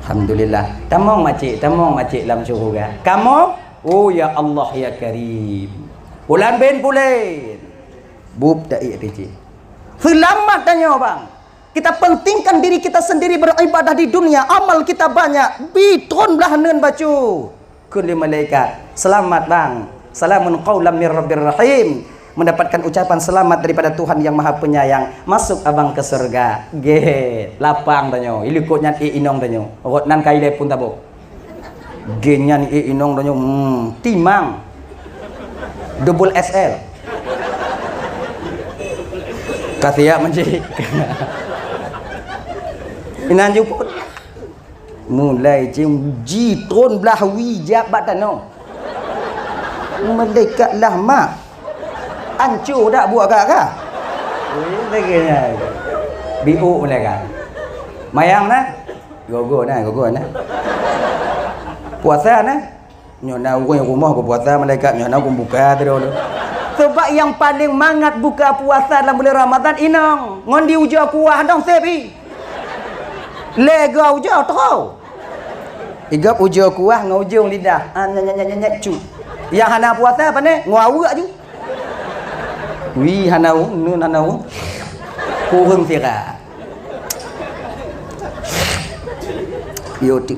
Alhamdulillah. Tamong macik, tamong macik lam syeuruga. Kamoe, oh ya Allah ya Karim. Pulan bin pulen. Bup taék picit. Seulamat tanyoe, bang. Kita pentingkan diri kita sendiri beribadah di dunia, amal kita banyak, bi tron blah neun bacut. Kheun lé malaikat, "Selamat, bang. Salamun qaulam mir rabbir rahim." Mendapatkan ucapan selamat daripada Tuhan yang Maha Penyayang. Masuk abang ke surga. Gét, lapang tanyoe. Ilikot nyan ék inong tanyoe. Rot nan kai lé pun taboh. Gét nyan ék inong tanyoe, hmm, timang. Double X L. Ka siap, Encik. Inan juput. Mulai cing ji tron blah wie jak bak tanoh. Malaikat lah mak. Anco dak buat kak ka? Eh, lagèe nyan. Biuk malaikat. Mayang na? Gogo na, gogo na. Puasa na? Nyoe na ureueng rumoh geupuasa malaikat, nyoe na geubuka sidroe. Sebab nyang paleng mangat buka puasa lam buleuen Ramadhan inong, ngon di ujoe kuah dong seb i. Lé geu ujoe teuhôi. Igop ujoe kuah ngon ujong lidah. Ah, nyet, nyet, nyet, nyet, nyet, cu. Nyang hana puasa pane? Ngon aweuek ju. Wih, hana u, nun hana u. Kureueng sira. Yo ti.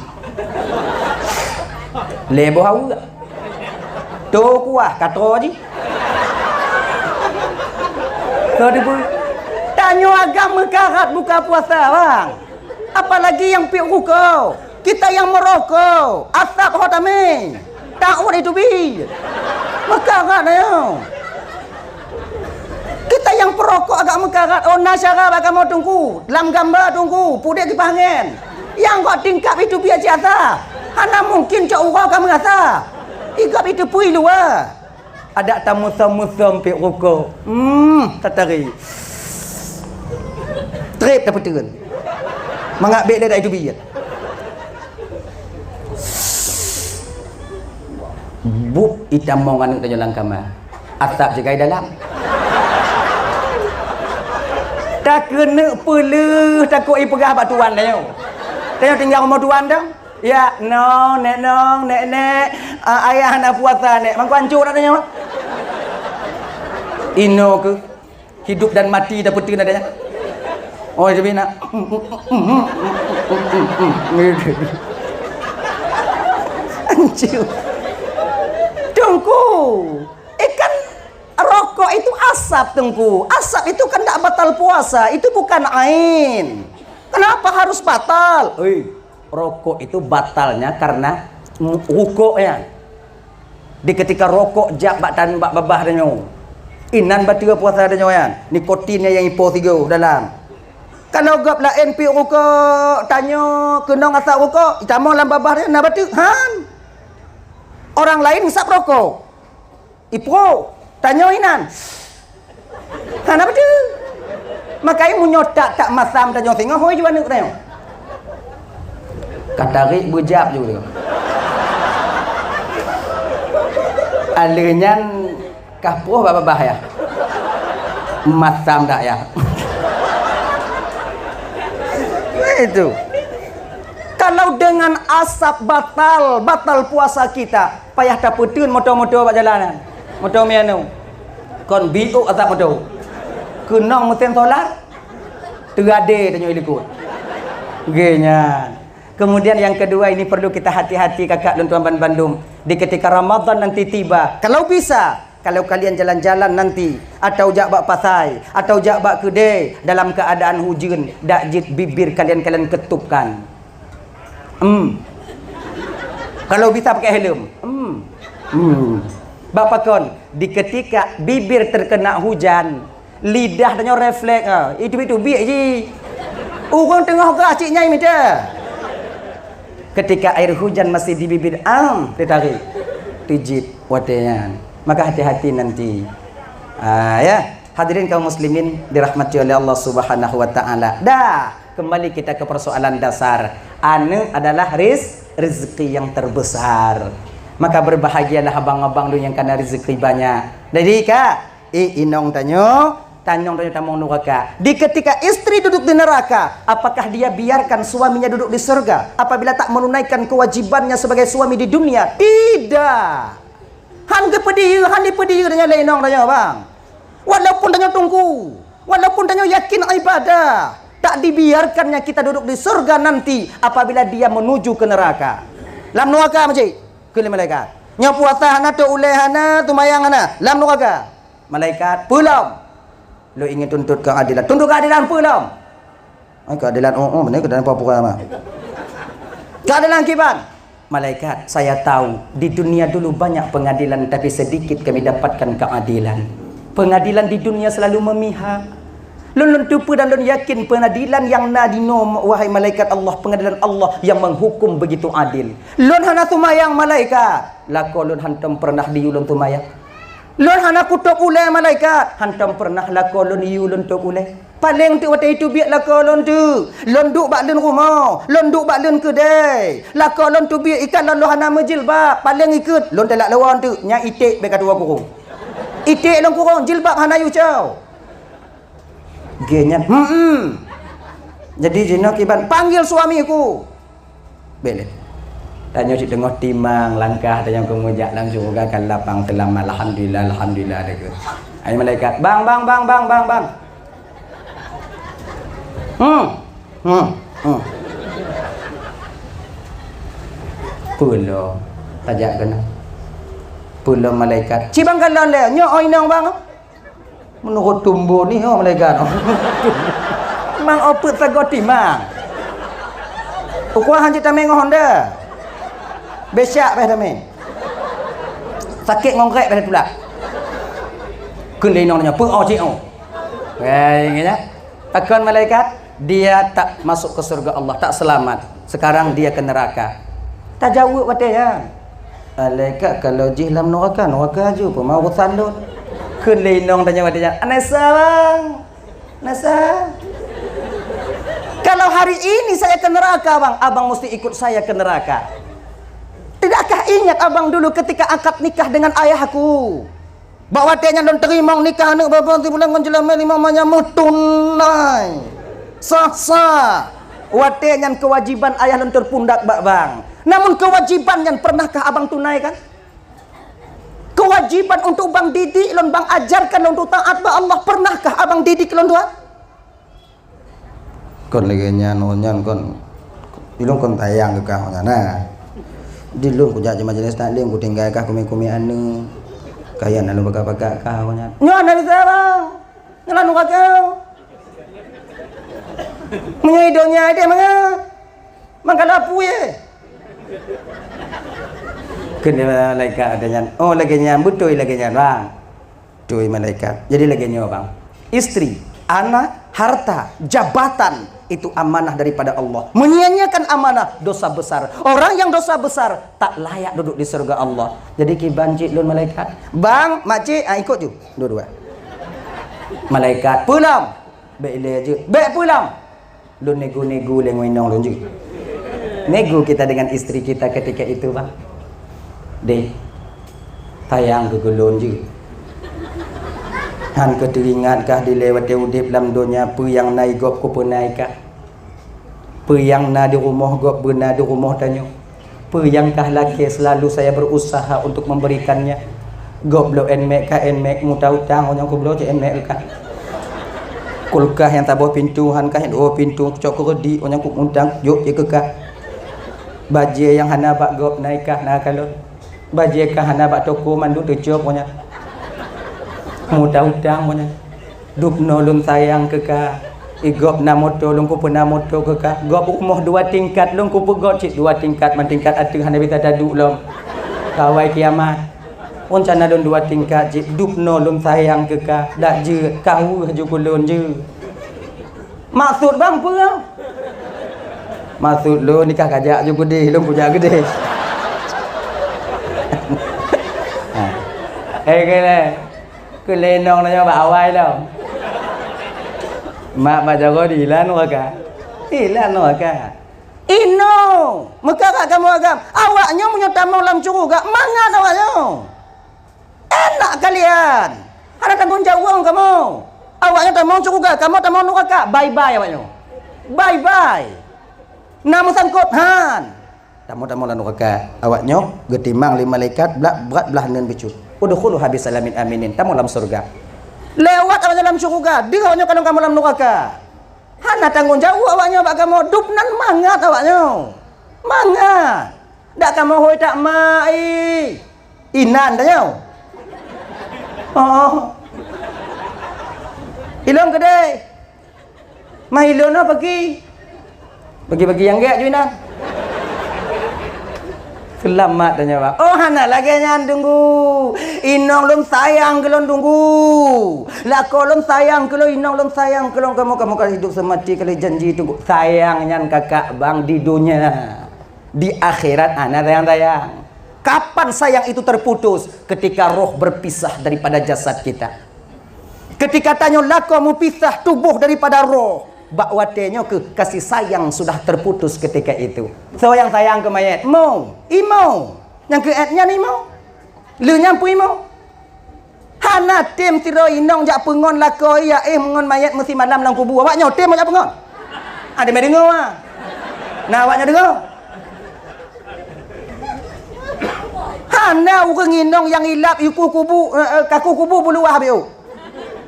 Lé boh aweuek. To kuah, ka to jih. To dibu-, tanyoe agam meukarat buka puasa, bang. Apalagi nyang piep rukok. Kita nyang meurokok, asap ho tamé. Taôt itu bi. Meukarat na nyoe. Kita nyang peurokok agak meukarat, oh, na syara bak kamoe teungku. Lam gamba teungku, pudek kipaih angén. Nyang gok tingkap itu biasa. Hana mungkin cok uroe ka meurasa. Igop itu pui luwa. Adak tamusom-musom piep rukok. Hmm, tatari. Trép tapeuteun. Mangat bèk lé dak itu biet. Bup itamong aneuk tanyoe lam kama. Asap sigai dalam. Takeuneuk peuleuh takot ipeugah bak tuan tanyoe. Tanyoe tinggai rumoh tuan dong. Ya, nong, nek nong, nek nek, ah, ayah hana puasa nek. Mangko ancô dak tanyoe. Inoe keuh. Hidup dan mati dah peuteun adanya. Oh, jadi nak. Ancô. Ku, eh, kan rokok itu asap, Teungku. Asap itu kan tidak batal puasa, itu bukan ain. Kenapa harus batal? Hei, rokok itu batalnya karena rukok ya. Di ketika rokok jak bak tan bak babah tanyoe. Inan bateue puasa tanyoe ya. Nikotin nyang ipo sigoe dalam. Kalau gob laén piep rukok, tanyoe keunong asap rukok, itamong lam babah tanyoe na bateue. Han. Orang lain ngisap rokok. Ipro, tanyoe inan. Hana beutôi. Makanya meunyoe tak-tak masam tanyoe singoh, hôi jua aneuk tanyoe. Ka tarik beujab ju. Aleuh nyan kah proh bak babah ya. Masam dak ya. Itu. Kalau dengan asap batal, batal puasa kita, payah tapeuteun moto-moto bak jalan nyan. Moto mianeu. Kon biuk asap moto. Keunong mesin solar. Teugadé tanyoe likot. Gé nyan. Kemudian yang kedua, ini perlu kita hati-hati kakak dan tuan bandum. Di ketika Ramadan nanti tiba, kalau bisa, kalau kalian jalan-jalan nanti, atau jak bak pasai, atau jak bak keudè dalam keadaan hujeun, dak jeuet bibir kalian, kalian ketupkan. Hmm. Kalau bisa pakai helm. Hmm. Hmm. Bak pakon, di ketika bibir terkena hujan, lidah tanyoe refleks, ah, itu-itu biek ji. Ureueng teungoh gah cit nyai mita. Ketika air hujan masih di bibir, am, ditarik. Tijit watèe nyan. Maka hati-hati nanti. Ah, ya. Hadirin kaum muslimin dirahmati oleh Allah Subhanahu wa taala. Dah, kembali kita ke persoalan dasar. Aneuk adalah riz-, rezeki yang terbesar. Maka berbahagialah abang-abang lôn nyang kana rezeki banyak. Jadi, Kak, eh, inong tanyoe, tanyong tanyoe tamong nuraka. Di ketika istri duduk di neraka, apakah dia biarkan suaminya duduk di surga apabila tak menunaikan kewajibannya sebagai suami di dunia? Tidak. Han geupeudiyeu, han dipeudiyeu tanyoe lé inong tanyoe, bang. Walaupun tanyoe teungku, walaupun tanyoe yakin ibadah, tak dibiarkannya kita duduk di surga nanti apabila dia menuju ke neraka. Lam nuraka, meucik, kheun lé malaikat. Nyoe puasa hana tôb ulèe, hana seumayang, hana. Lam nuraka. Malaikat, peue lom? Lôn ingin tuntut keadilan. Tuntut keadilan peue lom? Ai, keadilan, oh, oh, bener keadilan pura-pura mah. Keadilan kiban? Malaikat, saya tahu, di dunia dulu banyak pengadilan, tapi sedikit kami dapatkan keadilan. Pengadilan di dunia selalu memihak. Lôn, lôn teupeue dan lôn yakin pengadilan nyang na dinoe, wahai malaikat Allah, pengadilan Allah yang menghukum begitu adil. Lôn hana seumayang, malaikat. Lakoe lôn hantom pernah diyue lôn seumayang. Lôn hana kutôb ulèe, malaikat. Hantom pernah lakoe lôn yue lôn tôb ulèe. Paleng teuk watèe itu biet lakoe lôn teuk. Lôn duek bak leuen rumoh, lôn duek bak leuen keudè. Lakoe lôn teubiet ikat lôn, lôn hana meujilbab. Paleng ikheut, lôn teulak lewon teuk, nyan iték bèk ka tuwoe kurong. Iték lôn kurong, jilbab hana yue cok. Gé nyan, hmm. Jadi jinoe kiban, panggil suamiku. Bèk lé. Tanyoe cit teungoh timang langkah tanyoe keu meujak lam syeuruga ka lapang seulamat, alhamdulillah, alhamdulillah, ada ke. Ai malaikat, "Bang, bang, bang, bang, bang, bang." Hmm. Hmm. Hmm. Peue lom, tajak keunoe. Peue lom malaikat. "Ci bang kalon lé, nyoe oi inong bang." Meunurot tumbo ni, oh, malaikat. Mang opeuet sagoe timang. Ukua hanjeuet tamé ngon honda. Besak beh tamé. Sakét ngon grék beh tulak. Kheun lé inong nyoe, "Peu oh cik oh." Weh, ingat ya? Takon malaikat, "Dia tak masuk ke surga Allah, tak selamat. Sekarang dia ke neraka." Tajaweueb watèe nyan. Malaikat kalau jih lam nuraka, nuraka aju, peue ma urusan lôn. Kheun lé inong tanyoe watèe nyan, "Anesa, bang. Anesa. Kalau hari ini saya ke neraka, bang, abang mesti ikut saya ke neraka. Tidakkah ingat abang dulu ketika akad nikah dengan ayahku?" Bak watèe nyan lôn teurimong nikah aneuk babah sibuleuen ngon jeulamèe limong manyam meutunai. Sah-sah. Watèe nyan kewajiban ayah lôn teupundak bak bang. Namun kewajiban nyan pernahkah abang tunaikan? Kewajiban untuk bang didik lôn, bang ajarkan lôn untuk taat bak Allah, pernahkah abang didik lôn tuan? Kon lagèe nyan, oh nyan kon. Di lôn kon tayang keu kah nyan, nah. Di lôn kujak di majlis taklim, kutinggai kah kumé-kumé aneuk. Kaya na lôn bagak-bagak kah awak nyan. Nyoe na bisa, bang. Nyoe lôn bagak. Meunyoe i donya deh mangat. Mangkala apui, eh. Kheun malaikat geuh nyan, "Oh, lagèe nyan, beutôi lagèe nyan, bang." Beutôi malaikat. Jadi lagèe nyoe, bang. Istri, anak, harta, jabatan, itu amanah daripada Allah. Menyia-nyiakan amanah, dosa besar. Orang yang dosa besar, tak layak duduk di surga Allah. Jadi kiban cit lôn malaikat. "Bang, makcik, ah, ikut ju." Dua-dua. Malaikat, "Peue lom?" "Bèk ilèe jeuet." "Bèk peue lom?" Lôn nego-nego lé ngon inong lôn jeuet. Nego kita dengan istri kita ketika itu, bang. Deh, sayang keu lôn jeuet. Han keu teuingat kah dilèe watèe udép lam donya peue nyang na i gob kupeuna i kah? Peue nyang na di rumoh gob beuna di rumoh tanyoe? Peue nyang kah lakèe selalu saya berusaha untuk memberikannya? Gob bloe én mèk ka én mèk, muta utang, óh nyang kubloe cit én mèk keu kah. Kulkas nyang saboh pintoe han kah, nyang dua pintoe cok keu reudi, óh nyang kumutang jok cit keu kah. Bajèe nyang hana bak gob na i kah na kalon. Bajèe kah hana bak toko mandum teucok óh nyan. Muta utang óh nyan. Dubnoe lôn sayang keu kah. I gob na moto lôn kupeuna moto keu kah. Gob rumoh dua tingkat lôn kupeugöt cit dua tingkat, man tingkat ateueh hana bisa taduek lom. Kawai kiamat. Rencana lôn dua tingkat cit, dubnoe lôn sayang keu kah. Dak jeuet, kaweuh ju keu lôn jeuet. Maksud bang peue? Maksud lôn nikah kajak ju geudeh, lôn kujak geudeh. Ha. Eh, keu lé. Keu lé inong tanyoe bak awai lom. Mak bak jaroe dihilan nuraka. Hilan nuraka. Inong, meukarat kamoe agam. Awak nyoe meunyoe tamong lam syeuruga, mangat awak nyoe. Enak kalian. Hana tanggong jaweueb kamoe. Awak nyoe tamong syeuruga, kamoe tamong nuraka. Bye-bye awak nyoe. Bye-bye. Na meusangkot han. Tamong-tamong lam nuraka. Awak nyoe geutimang lé malaikat brat, brat blaih neun bacut. Udkhuluha bisalamin aminin. Tamong lam syeuruga. Lewat awak nyoe lam syeuruga, deuh awak nyoe kalon kamoe lam nuraka. Hana tanggong jaweueb awak nyoe bak kamoe, dub nan mangat awak nyoe. Mangat. Dak kamoe hôi that mak i. Inan tanyoe. Oh. Ilôn keudeh. Mah ilôn nyoe pagi. Pagi-pagi nyang gèt ju inan. Seulamat tanyoe, bang. Oh, hana lagèe nyan, Teungku. Inong lôn sayang keu lôn, Teungku. Lakoe lôn sayang keu lôn, inong lôn sayang keu lôn. Kamoe, kamoe ka hidup seumati kali janji, Teungku. Sayang nyan kakak, bang, di donya. Di akhirat hana sayang-sayang. Kapan sayang itu terputus? Ketika roh berpisah daripada jasad kita. Ketika tanyoe lakoe mupisah tuboh daripada roh, bak watèe nyoe keuh kasih sayang sudah terputus ketika itu. Soe nyang sayang keu manyét? Mo, imo. Nyang keu èt nyan imo. Lheueh nyan peue imo? Hana tem sidroe inong jak peungon lakoe, ya éh, meungon manyét meusimalam lam kubu. Awak nyoe tem jak peungon? Ada mé deungoe, ah. Nah, awak nyoe deungoe. Hana ureueng inong nyang ilap ikueh kubu, eh, eh, kaku kubu buluwah biu.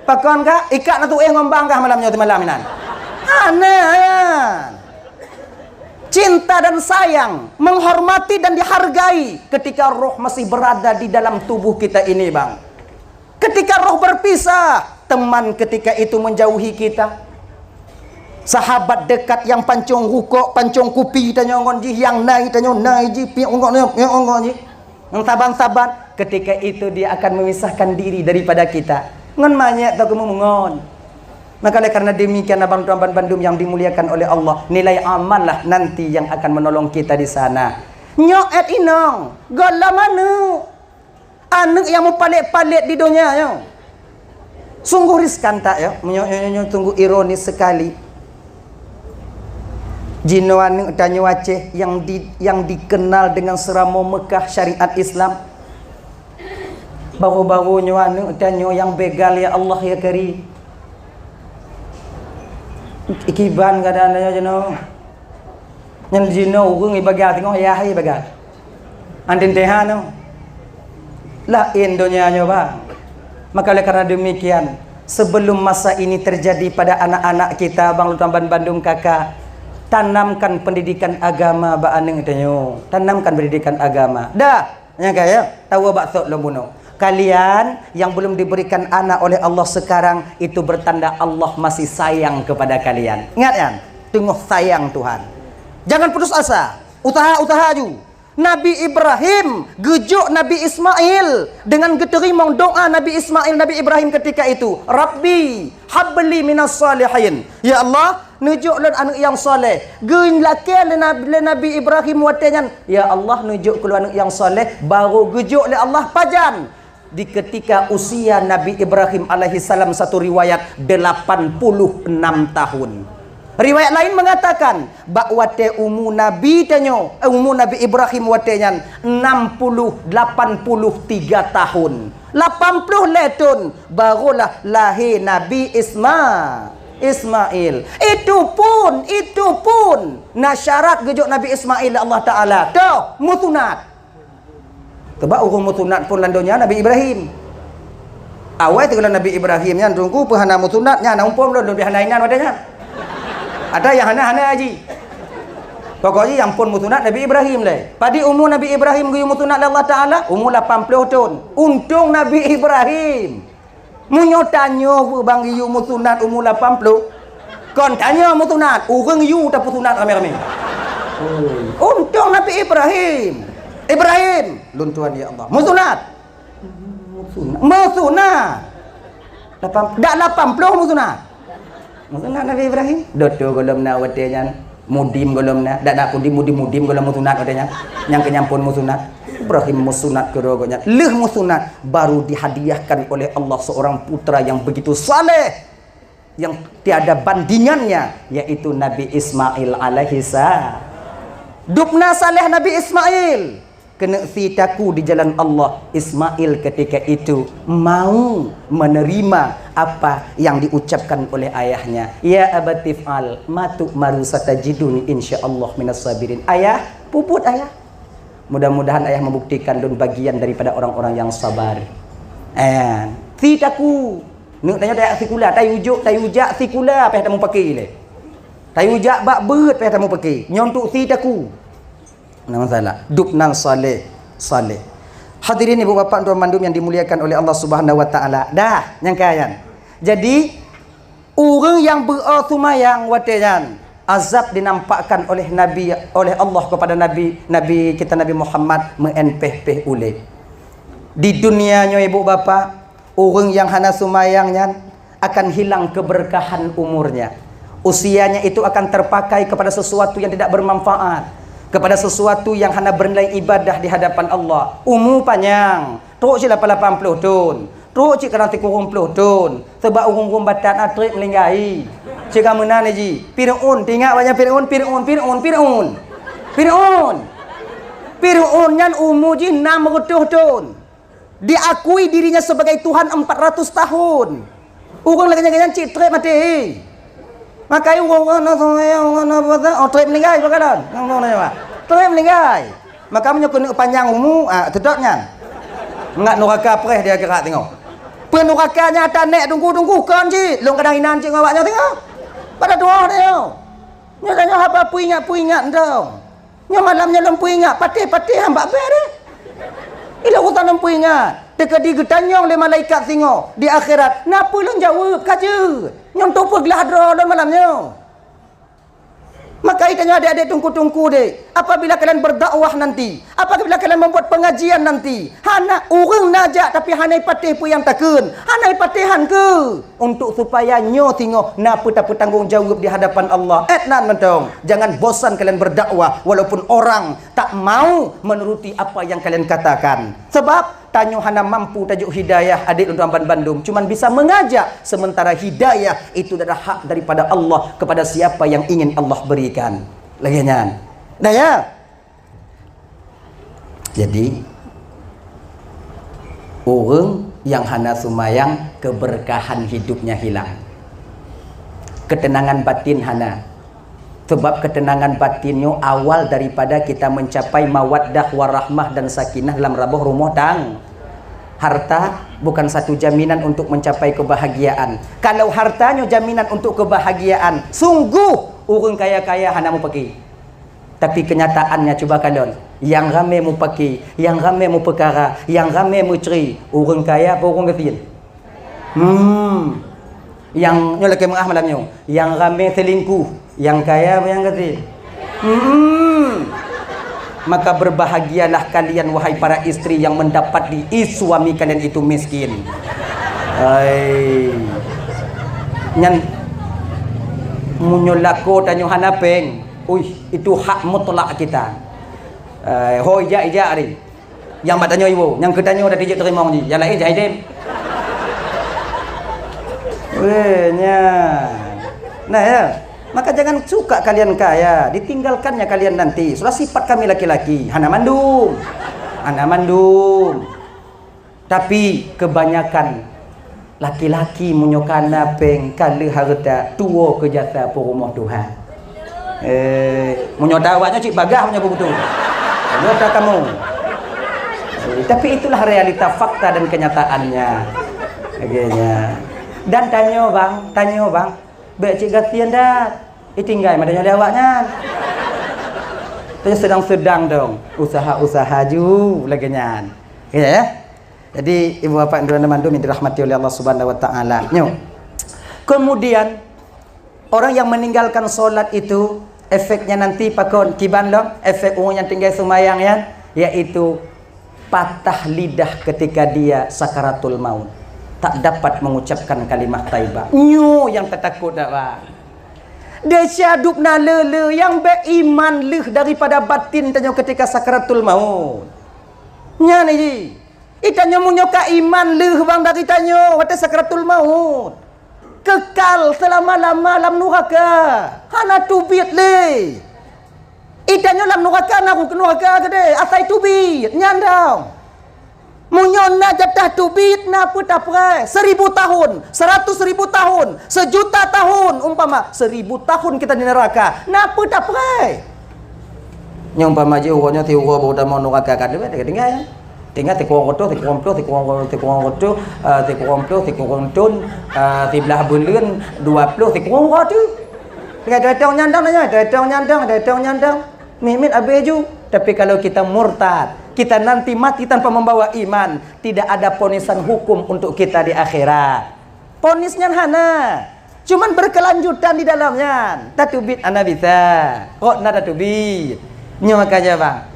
Pakon ka? Ikat na tuéh ngon bang kah malam nyoe simalam inan? Hana, ya. Cinta dan sayang, menghormati dan dihargai ketika roh masih berada di dalam tubuh kita ini, bang. Ketika roh berpisah, teman ketika itu menjauhi kita. Sahabat dekat nyang pancong rukok, pancong kupi tanyoe ngon jih, nyang nai tanyoe nai jih, piep ngon, piep ngon jih. Nyang saban-saban, ketika itu dia akan memisahkan diri daripada kita. Ngon manyét teuh keumeungon. Maka oleh karena demikian, abang tuan ban bandum yang dimuliakan oleh Allah, nilai amal lah nanti yang akan menolong kita di sana. Nyoe èt inong, gohlom aneuk. Aneuk nyang mupalét-palét di donya nyoe. Sungguh riskan that, ya. Meunyoe, nyoe, nyoe, nyoe sungguh ironis sekali. Jinoe aneuk tanyoe Aceh yang di, yang dikenal dengan seuramoe Mekah syariat Islam. Baru-baru nyoe aneuk tanyoe nyang begal, ya Allah, ya Karim. Ikiban keadaan tanyoe jinoe. Nyan jinoe ureueng ibaga singoh yah ibaga. Andin teha nyoe. Laén donya nyoe, bang. Maka oleh karena demikian, sebelum masa ini terjadi pada anak-anak kita, bang lôn tuan ban bandum kakak, tanamkan pendidikan agama bak aneuk tanyoe. Tanamkan pendidikan agama. Dah, nyang kaya, tawa bak sot lôn bunoe. Kalian yang belum diberikan anak oleh Allah sekarang, itu bertanda Allah masih sayang kepada kalian. Ingat kan? Teungoh sayang Tuhan. Jangan putus asa. Usaha-usaha ju. Nabi Ibrahim geujok Nabi Ismail dengan geuteurimong doa Nabi Ismail, Nabi Ibrahim ketika itu, "Rabbi habli minas salihin." Ya Allah, neujok lôn aneuk nyang saleh. Geulakée lé Nab-, lé Nabi Ibrahim watée nyan, "Ya Allah, neujok keu lôn aneuk nyang saleh." Barô geujok lé Allah pajan? Di ketika usia Nabi Ibrahim alaihissalam, satu riwayat, delapan puluh enam tahun. Riwayat lain mengatakan, bak watée umu Nabi tanyoe, eh, umu Nabi Ibrahim watée nyan enam puluh, lapan puluh tiga tahun. Lapan puluh lhée thon, barolah lahé Nabi Isma-, Ismail. Itu pun, itu pun na syarat geujok Nabi Ismail lé Allah Taala. Toh, meusunat. Sebab ureuëng meusunat pun lam donya Nabi Ibrahim. Awai teuka Nabi Ibrahim nyan, Teungku, peue hana meusunat, nyan hana muphom lôn, lôn pih hana inan watée nyan. Ada nyang hana, hana haji. Pokok jih nyang phon meusunat Nabi Ibrahim lé. Padit umu Nabi Ibrahim geuyue meusunat lé Allah Taala? Umu lapan puluh thon. Untông Nabi Ibrahim. Meunyoe tanyoe bang geuyue meusunat umu lapan puluh, kon tanyoe meusunat, ureuëng yue tapeusunat ramé-ramé. Untông Nabi Ibrahim. "Ibrahim, lôn tuan ya Allah, meusunat." Meusunat. Meusunat. Lapan, dak lapan puluh meusunat. Meusunat Nabi Ibrahim. Doto gohlom na watée nyan. Mudim gohlom na. Dak na kudim mudim-mudim gohlom meusunat watée nyan. Nyang keu nyan phon meusunat. Ibrahim meusunat keudroe gobnyan. Lheueh meusunat, baru dihadiahkan oleh Allah seorang putra yang begitu saleh, yang tiada bandingannya, yaitu Nabi Ismail alaihissalam. Dubna saleh Nabi Ismail. Keuneuk si taku di jalan Allah, Ismail ketika itu mau menerima apa yang diucapkan oleh ayahnya. "Ya abati if'al ma tu'maru satajiduni insyaallah minas sabirin." Ayah, puput ayah. Mudah-mudahan ayah membuktikan lôn bagian daripada orang-orang yang sabar. Eh, si taku. Neuk tanyoe tajak sikula, tayue jok, tayue jak sikula, payah tameupaké lé. Tayue jak bak beuet, payah tameupaké. Nyoe untuk si taku. Nah, masalah. Dubna saleh, saleh. Hadirin ibu bapak tuan mandum yang dimuliakan oleh Allah Subhanahu wa taala. Dah, nyang kaya nyan. Jadi, ureuëng nyang beu-o seumayang watée nyan, azab dinampakkan oleh Nabi, oleh Allah kepada Nabi, Nabi kita Nabi Muhammad meu'en péh-péh ulée. Di dunia nyoe ibu bapak, ureuëng nyang hana seumayang nyan, akan hilang keberkahan umurnya. Usianya itu akan terpakai kepada sesuatu yang tidak bermanfaat, kepada sesuatu yang hana bernilai ibadah di hadapan Allah. Umu panyang, trok cit lapan puluh thon, trok cit kadang sikureueng ploh thon, sebab ureuëng-ureuëng batat na treb meuninggai. Cit ka meunan ji, Fir'aun, teuingat bak nyan Fir'aun, Fir'aun, Fir'aun, Fir'aun. Fir'aun. Fir'aun nyan umu jih enam reutôh thon. Diakui dirinya sebagai Tuhan empat ratus tahun. Ureuëng lagée nyan cit treb maté. Makai ureuëng-ureuëng na seumayang, ureuëng na puasa, oh, treb meuninggai bakalan. Treb meuninggai. Maka meunyoe keuneuk panyang umu, ah, teutap nyan. Ngat nuraka preh di akhirat tengok. Peue nuraka nyan ata nek tunggu-tunggu kon cit. Lôn kadang inan cit ngon awak nyoe tengok. Pada tuha dia. Nyoe tanyoe haba peuingat-peuingat entong. Nyoe malam nyoe lôn peuingat, patéh-patéh han bak bée deh. Ilôn urosan lôn peuingat, teukeudi geutanyong lé malaikat singoh di akhirat, na peue lôn jaweueb ka jeuet. Nyoe untuk peuglah droe lôn malam nyoe. Maka tanyoe adik-adik teungku-teungku deh, apabila kalian berdakwah nanti, apabila kalian membuat pengajian nanti, hana ureuëng najak tapi hana ipatéh peue nyang takheun, hana ipatéh han keu. Untuk supaya nyoe singoh na peue tapeutanggong jaweueb di hadapan Allah. Et nan mantong, jangan bosan kalian berdakwah walaupun orang tak mau menuruti apa yang kalian katakan. Sebab tanyoe hana mampu tajok hidayah adik lôn tuan bandum, cuman bisa mengajak, sementara hidayah itu adalah hak daripada Allah kepada siapa yang ingin Allah berikan. Lagée nyan. Dah ya? Jadi, ureuëng nyang hana seumayang, keberkahan hidupnya hilang. Ketenangan batin hana. Sebab ketenangan batin nyoe awal daripada kita mencapai mawaddah warahmah dan sakinah lam raboh rumoh tang-, harta bukan satu jaminan untuk mencapai kebahagiaan. Kalau harta nyoe jaminan untuk kebahagiaan, sungguh ureuëng kaya-kaya hana meupaké. Tapi kenyataannya, cuba kalon, Nyang ramé mupaki, nyang ramé mupeukara, nyang ramé meucre, ureuëng kaya apa ureuëng gasien? Hmm. Nyang nyoe lakée meuah malam nyoe, nyang ramé selingkuh, nyang kaya apa nyang gasien? Hmm. Maka berbahagialah kalian wahai para istri yang mendapati suami kalian itu miskin. Hai. Nyan meunyoe lakoe tanyoe hana péng, uih, itu hak mutlak kita. Eh, ho ijak-ijak hari. Nyang bak tanyoe iwoe, nyang keu tanyoe dah tijak teurimong jih, nyang laén jai dem. Weh, nyan. Nah, ya. Maka jangan suka kalian kaya, ditinggalkannya kalian nanti. Sudah sifat kami laki-laki, hana mandum. Hana mandum. Tapi kebanyakan laki-laki meunyoe kana péng ka lheueh hareuta tuwoe keu jasa peurumoh Tuhan. Eh, meunyoe tawa nyoe cit bagah meunyoe beutôi. Nyoe ka kamoe. Eh, tapi itulah realita fakta dan kenyataannya. Akhirnya. Dan tanyoe bang, tanyoe bang, bék cit gasien dah. Itinggai mada nyoe lé awaknyan. Tanyoe sedang-sedang dong usaha-usaha ju lagée nyan. Ya, ya. Jadi, ibu bapak dan teman-teman yang dirahmati oleh Allah Subhanahu wa taala. Nyoe. Kemudian orang yang meninggalkan solat itu efeknya nanti pakon kiban lom efek ureuëng nyang tinggai seumayang nyan, yaitu patah lidah ketika dia sakaratul maut. Tak dapat mengucapkan kalimah thaibah. Nyoe nyang tatakot dak bang. Desya dub na le-le nyang bék iman lheueh daripada batin tanyoe ketika sakaratul maut. Nyan ji. Itanyoe meunyoe ka iman lheueh bang dari tanyoe watée sakratul maut. Kekal seulama-lama lam nuraka. Hana teubiet lé. Itanyoe lam nuraka na nuraka keudeh asai teubiet nyan dong. Meunyoe na jatah teubiet na peue taprai seribu tahun, seratus ribu tahun, sejuta tahun umpama seribu tahun kita di neraka na peue taprai. Nyang umpama jih uroe nyoe siuroe baru tamong nuraka ka leubeh tinggai. Tinggai sikureueng reutôh, sikureueng ploh, sikureueng, sikureueng reutôh, eh, sikureueng ploh, sikureueng thon, eh, siblaih buleuen, dua ploh, sikureueng uroe tu. Tinggai teuetong nyandang nyoe, teuetong nyandang, teuetong nyandang. Miet-miet abéh ju. Tapi kalau kita murtad, kita nanti mati tanpa membawa iman, tidak ada ponisan hukum untuk kita di akhirat. Ponis nyan hana. Cuman berkelanjutan di dalam nyan. Tateubiet hana bisa. Kok na tateubiet. Nyoe maka jih bang.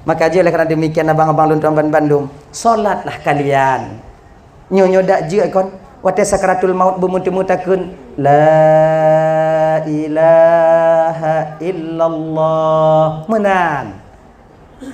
Maka jih oleh karena demikian abang-abang lôn tuan ban bandum, solatlah kalian. Nyoe nyoe dak jeuet kon. Watée sakaratul maut beumeuteumé takheun, "La ilaha illallah." Meunan.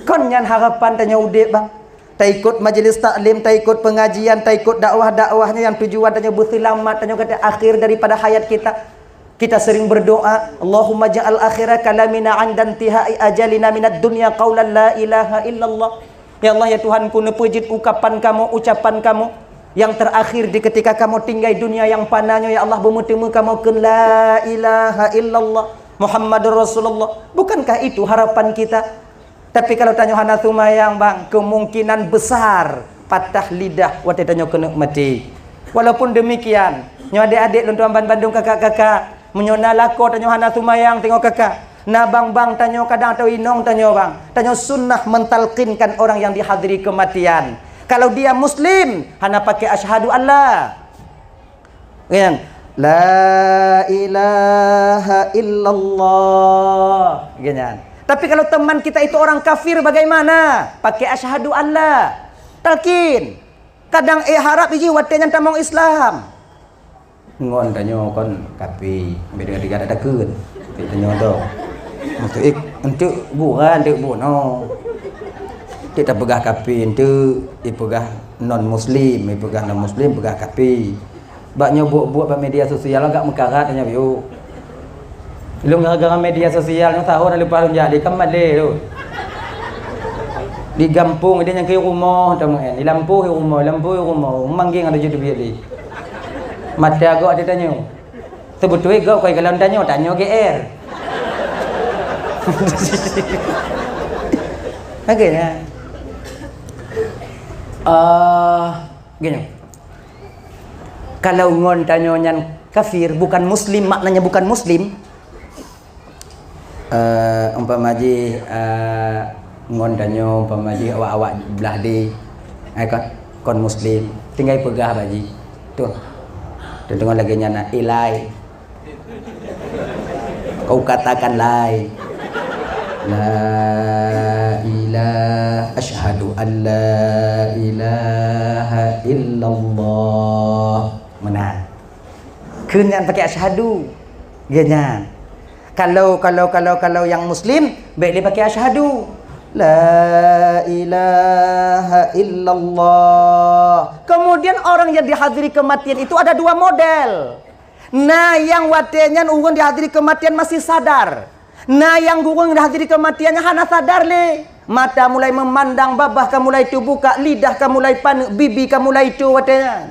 Kon nyan harapan tanyoe udeb bang. Taikot majelis taklim, taikot pengajian, taikot dakwah-dakwah nyan nyang tujuan tanyoe beuseulamat, tanyoe kata akhir daripada hayat kita. Kita sering berdoa, "Allahumma ja'al akhira kalamina 'inda intihai ajalina minad dunya qaulan la ilaha illallah." Ya Allah, ya Tuhanku, neupeujeuet ukapan kamoe, ucapan kamoe yang terakhir di ketika kamoe tinggai dunia yang fana nyoe, ya Allah, beumeuteumé kamoe kheun la ilaha illallah Muhammadur Rasulullah. Bukankah itu harapan kita? Tapi kalau tanyoe hana seumayang bang, kemungkinan besar patah lidah watée tanyoe keuneuk maté. Walaupun demikian, nyoe adek-adek lôn tuan ban bandum kakak-kakak, meunyoe na lakoe tanyoe hana seumayang singoh kakak, na bang-bang tanyoe kadang atau inong tanyoe bang, tanyoe sunnah mentalkinkan orang yang dihadiri kematian. Kalau dia muslim, hana pakai asyhadu alla. Kan? La ilaha illallah. Kan? Tapi kalau teman kita itu orang kafir bagaimana? Pakai asyhadu alla. Talkin. Kadang eh harab iji watée nyan tamong Islam. Ngon tanyoe kon kapi, beda tiga ada takun. Tapi tanyoe tu. Untuk ik, untuk bukan untuk bunuh. Kita peugah kapi untuk dipeugah non muslim, dipeugah non muslim peugah kapi. Bak nyoe buet-buet bak media sosial agak meukarat nyoe yuk. Lôn gara-gara media sosial nyoe sahur leupah lôn jak di kam malée tu. Di gampông dia nyang keu rumoh tamu kan. Di lampôh rumoh, lampôh rumoh. Manggeng ada jeuet biet li. Mata gok ada tanyoe. Sebetul gok koi kalau tanyoe, tanyoe G R. Oke ya. Ah, gini. Kalau ngon tanyoe nyan kafir, bukan muslim, maknanya bukan muslim. Eh, umpama jih, eh, Ngon tanyoe umpama jih awak-awak blah di, ai kon, kon muslim, tinggai peugah bak jih. Tuh. Tuh deungon lagèe nyan na, ilai. Kau katakan lai. La ilah, asyhadu an la ilaha illallah. Meunan. Kheun nyan pakai asyhadu. Geuh nyan. Kalau, kalau, kalau, kalau nyang muslim, bèk lé pakai asyhadu. La ilaha illallah. Kemudian orang yang dihadiri kematian itu ada dua model. Na nyang watèe nyan ureueng dihadiri kematian masih sadar. Na nyang ureueng dihadiri kematian nyan hana sadar lé. Mata mulai memandang, babah ka mulai teubuka, lidah ka mulai paneuk, bibi ka mulai tho watèe nyan.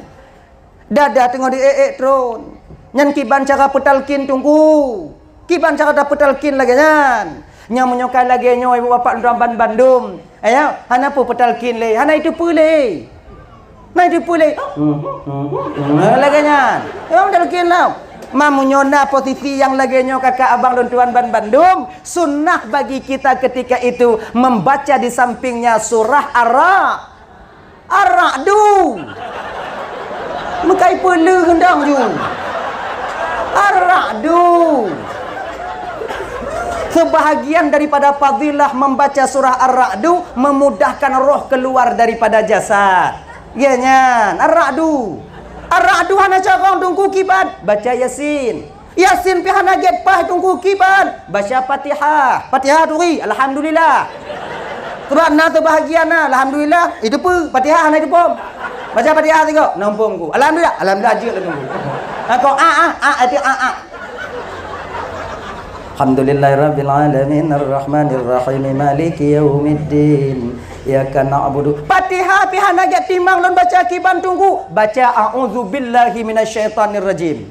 Dada teungoh di-ék-ék tron. Nyan kiban cara peutalkin, Teungku. Kiban cara tapeutalkin lagèe nyan. Nyan meunyoe ka lagèe nyoe, ibu bapak tuan bandum. Ayo, hana peue peutalkin lé, hana iteupeue lé. Hana iteupeue lé. Lagèe nyan. Memang talkin lah. Ma meunyoe na posisi nyang lagèe nyoe kakak abang lôn tuan ban bandum, sunnah bagi kita ketika itu membaca di sampingnya surah Ar-Ra-, Ar-Ra'du. Meukai peuleuh gendang ju. Ar-Ra'du. Sebahagian daripada fadilah membaca surah Ar-Ra'du memudahkan roh keluar daripada jasad. Geuh nyan, Ar-Ra'du. Ar-Ra'du hana carông Teungku kiban, baca Yasin. Yasin pih hana gét paih Teungku kiban, baca Fatihah. Fatihah turi, alhamdulillah. Sebab na seubahagian na, alhamdulillah, iteupeue, Fatihah hana iteupom. Baca Fatihah sigoe, na muphom Teungku. Alhamdulillah, alhamdulillah jeuet lé Teungku. Ha, kok a, a, a, itu a, a. Alhamdulillahirabbil alamin, arrahmanirrahim, maliki yaumiddin. Iyyaka na'budu. Fatihah pih hana gét timang lôn baca kiban Teungku. Baca a'udzubillahi minasyaitonirrajim.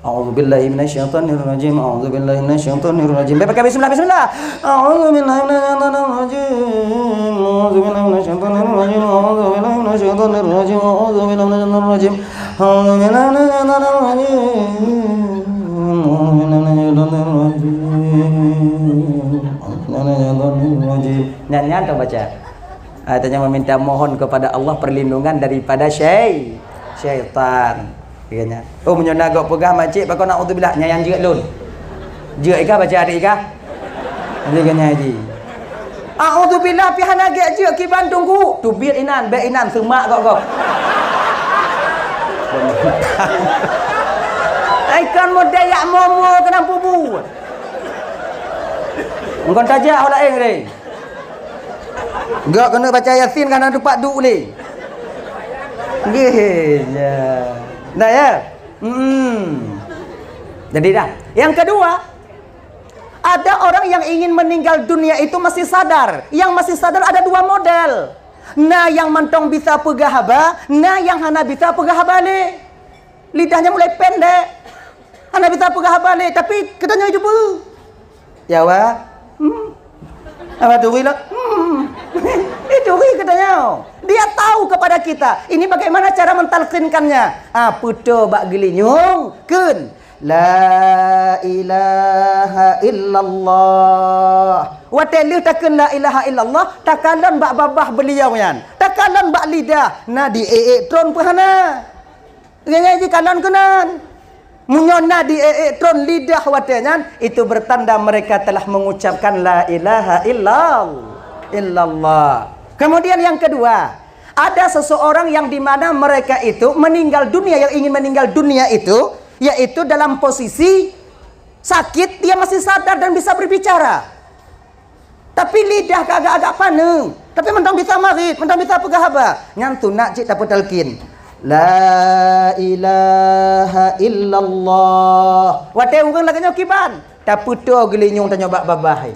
A'udzubillahi minasyaitonirrajim. A'udzubillahi minasyaitonirrajim. Bèk pakai bismillah, bismillah. A'udzubillahi minasyaitonirrajim. A'udzubillahi minasyaitonirrajim. A'udzubillahi minasyaitonirrajim. A'udzubillahi minasyaitonirrajim. A'udzubillahi minasyaitonirrajim. A'udzubillahi minasyaitonirrajim. A'udzubillahi minasyaitonirrajim. Nyan, nyan tu baca. Ah, tanyoe meminta mohon kepada Allah perlindungan daripada syai-, syaitan. Katanya, "Oh, meunyoe na gob peugah, makcik, pakon naudzubillah, nyan nyang jeuet lôn." Jeuet ikah baca adik ikah? Jadi kanya haji. A'udzubillah pih hana gét jeuet kiban Teungku. Teubiet inan, bèk inan, seumak gob-gob. Ai kan model yak momo keunan pubu. Engkon tajak ho laén, Reng. Gak kena baca Yasin kan ada tempat duduk boleh. Gih, ya. Dah ya? Hmm. Jadi dah. Yang kedua, ada orang yang ingin meninggal dunia itu masih sadar. Yang masih sadar ada dua model. Na yang mantong bisa peugah haba, na yang hana bisa peugah haba lé. Lidahnya mulai pendek. Hana bisa peugah haba lé, tapi katanya itu bu. Ya, Wa. Hmm. Apa tu, Wila? Hmm. Itu wi katanya. Dia tahu kepada kita. Ini bagaimana cara mentalkinkannya? Ah, puto bak geulinyueng, keun. La ilaha illallah. Watèe lheueh takheun la ilaha illallah, takalon bak babah beliau nyan. Takalon bak lidah, na di ék-ék tron peuhana. Nyan jikalon keunan. Meunyoe na di ék-ék tron lidah watèe nyan, itu bertanda mereka telah mengucapkan la ilaha illal-, illallah. Kemudian yang kedua, ada seseorang yang di mana mereka itu meninggal dunia, yang ingin meninggal dunia itu, yaitu dalam posisi sakit, dia masih sadar dan bisa berbicara. Tapi lidah ka agak-agak paneuk, tapi mantong bisa marit, mantong bisa peugah haba. Nyan sunat cit tapeutalkin. La ilaha illallah. Watèe ureueng lagèe nyoe kiban, tapeuto geulinyueng tanyoe bak babah.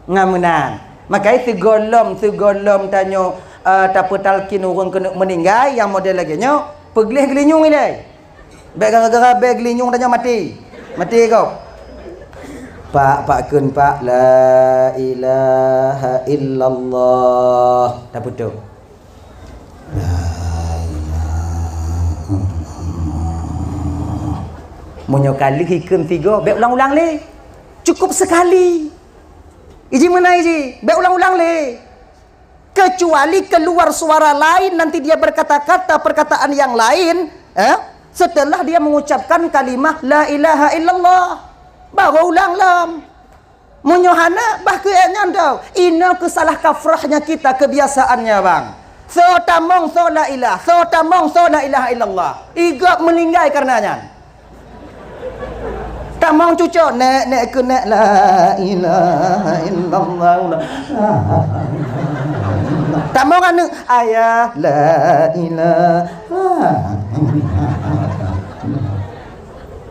Nyan meunan. Makai sigohlom, sigohlom tanyoe, eh, tapeutalkin ureueng keuneuk meuninggai nyang model lagèe nyoe, peugleh geulinyueng ilèe. Bèk gara-gara bèe geulinyueng tanyoe maté. Maté gob. Pak, pak kheun, Pak, la ilaha illallah. Tapeuto. La ilaha illallah. Meunyoe ka lheueh ikheun sigoe, bèk ulang-ulang lé. Cukup sekali. Iji meunan iji, bèk ulang-ulang lé. Kecuali keluar suara lain, nanti dia berkata-kata perkataan yang lain, eh, setelah dia mengucapkan kalimah la ilaha illallah. Baru ulang lom. Meunyoe hana, bah keu nyan tau. Inoe keusalah kafrahnya kita, kebiasaannya, bang. Tho tamong, tho la ilah, tho tamong, tho la ilaha illallah. Igob meuninggai kareuna nyan. Tamong cucok, nek, nek keunek la ilaha illallah. Tamong aneuk, ayah, la ilaha.